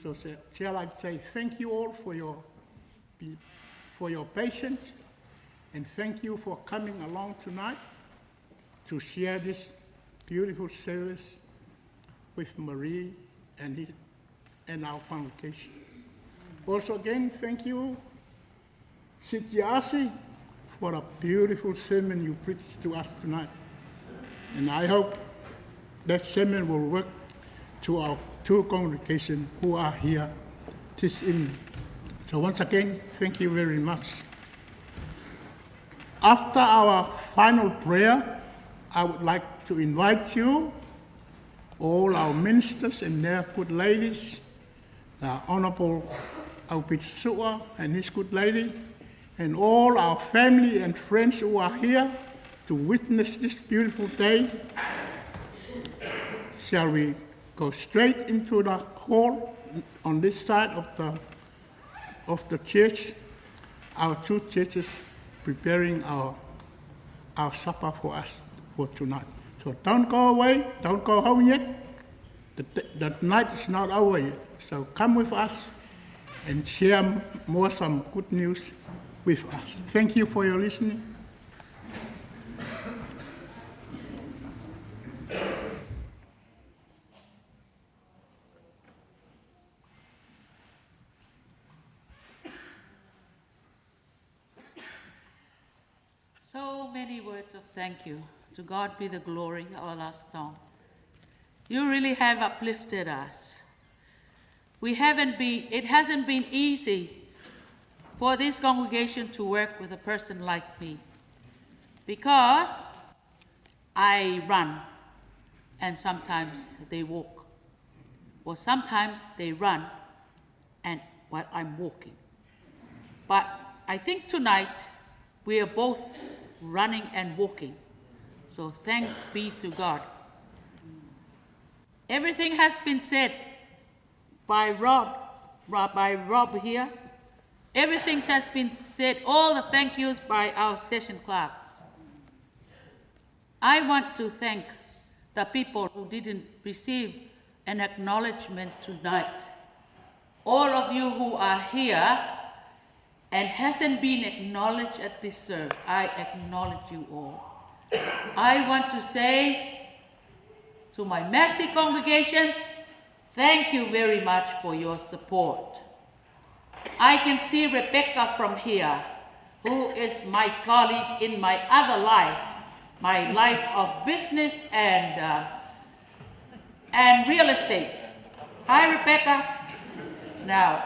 So shall I say thank you all for your patience, and thank you for coming along tonight to share this beautiful service with Marie and our congregation. Also again, thank you, Sitiasi, for a beautiful sermon you preached to us tonight. And I hope that sermon will work to our two congregations who are here this evening. So once again, thank you very much. After our final prayer, I would like to invite you, all our ministers and their good ladies, the Honorable Aupito and his good lady, and all our family and friends who are here to witness this beautiful day. Shall we go straight into the hall on this side of the church? Our two churches preparing our supper for us for tonight. So don't go away, don't go home yet. The night is not over yet. So come with us and share more some good news with us. Thank you for your listening. So many words of thank you. To God be the glory, our last song. You really have uplifted us. We haven't been, it hasn't been easy for this congregation to work with a person like me because I run and sometimes they walk, or sometimes they run and while I'm walking. But I think tonight we are both running and walking. So thanks be to God. Everything has been said by Rob, by Rob here. Everything has been said, all the thank yous by our session clerks. I want to thank the people who didn't receive an acknowledgement tonight. All of you who are here and hasn't been acknowledged at this service, I acknowledge you all. I want to say to my Massey congregation, thank you very much for your support. I can see Rebecca from here, who is my colleague in my other life, my life of business and real estate. Hi, Rebecca. Now,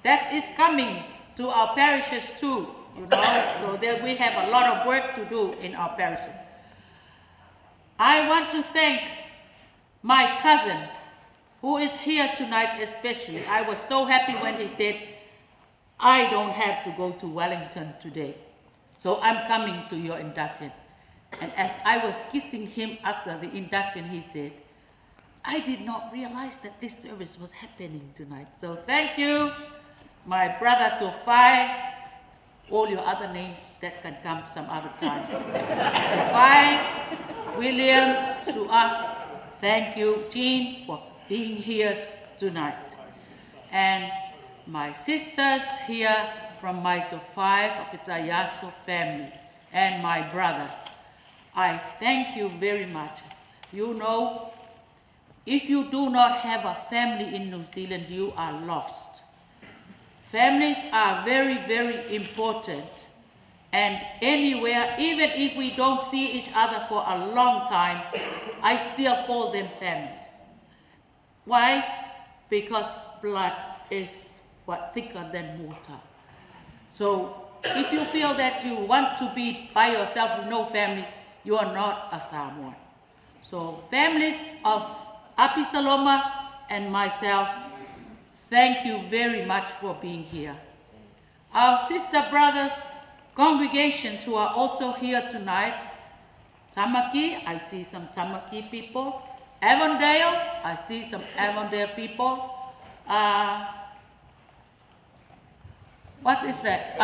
that is coming to our parishes too, you know, so that we have a lot of work to do in our parishes. I want to thank my cousin, who is here tonight especially. I was so happy when he said, I don't have to go to Wellington today, so I'm coming to your induction. And as I was kissing him after the induction, he said, I did not realize that this service was happening tonight. So thank you, my brother Tofai, all your other names that can come some other time. Tofai, William, Sua, thank you, Jean, for being here tonight. And my sisters here from my Tofai of Itayaso family, and my brothers, I thank you very much. You know, if you do not have a family in New Zealand, you are lost. Families are very, very important. And anywhere, even if we don't see each other for a long time, I still call them families. Why? Because blood is what thicker than water. So if you feel that you want to be by yourself with no family, you are not a Samoan. So families of Apisaloma and myself, thank you very much for being here. Our sister brothers, congregations who are also here tonight, Tamaki, I see some Tamaki people. Avondale, I see some Avondale people. What is that?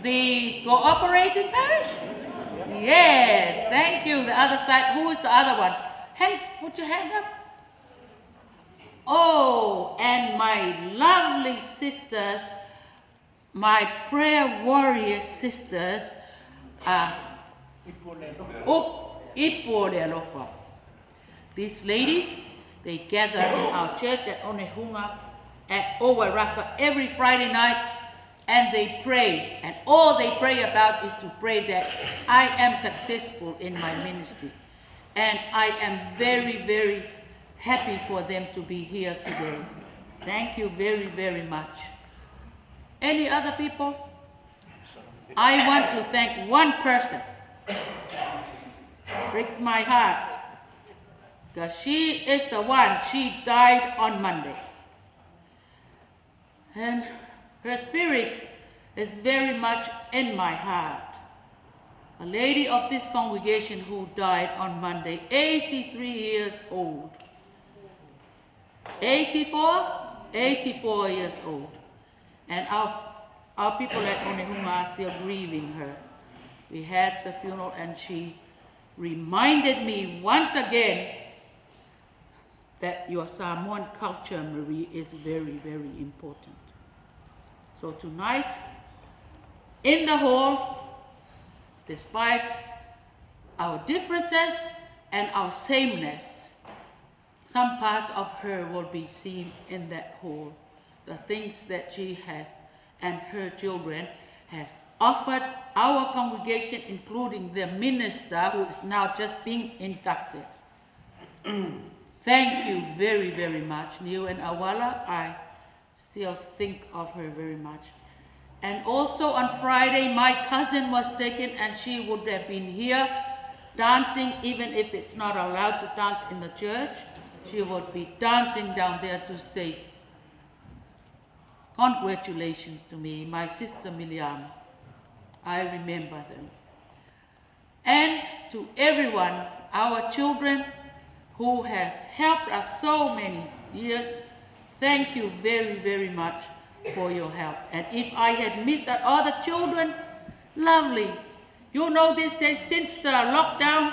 The cooperating parish? Yes, thank you. The other side, who is the other one? Hand, put your hand up. Oh, and my lovely sisters, my prayer warrior sisters, These ladies, they gather in our church at Onehunga, at Owaraka every Friday night, and they pray. And all they pray about is to pray that I am successful in my ministry. And I am very, very happy for them to be here today. Thank you very, very much. Any other people? I want to thank one person. Breaks my heart. Because she is the one, she died on Monday. And her spirit is very much in my heart. A lady of this congregation who died on Monday, 83 years old. 84? 84 years old. And our people at Onehunga are still grieving her. We had the funeral and she reminded me once again that your Samoan culture, Marie, is very, very important. So tonight, in the hall, despite our differences and our sameness, some part of her will be seen in that hall. The things that she has and her children has offered our congregation, including the minister who is now just being inducted. Thank you very, very much, Niu and Awala. I still think of her very much. And also on Friday, my cousin was taken and she would have been here dancing, even if it's not allowed to dance in the church. She would be dancing down there to say, congratulations to me, my sister Miliana. I remember them. And to everyone, our children who have helped us so many years, thank you very, very much for your help. And if I had missed out all the children, lovely. You know, these days, since the lockdown,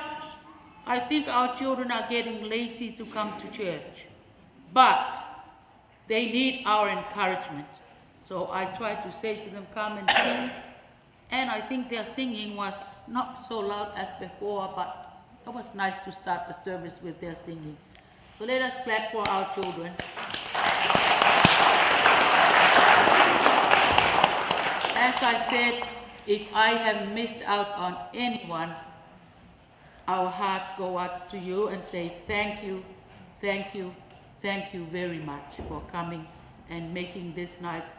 I think our children are getting lazy to come to church. But they need our encouragement. So I try to say to them, come and sing. And I think their singing was not so loud as before, but it was nice to start the service with their singing. So let us clap for our children. As I said, if I have missed out on anyone, our hearts go out to you and say thank you, thank you, thank you very much for coming and making this night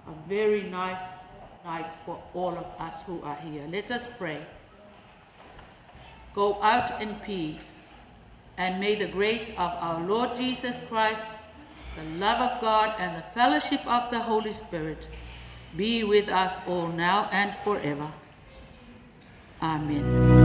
a very nice night for all of us who are here. Let us pray. Go out in peace, and may the grace of our Lord Jesus Christ, the love of God, and the fellowship of the Holy Spirit be with us all now and forever. Amen.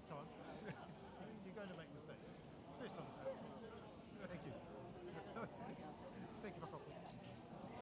time. You're going to make mistakes.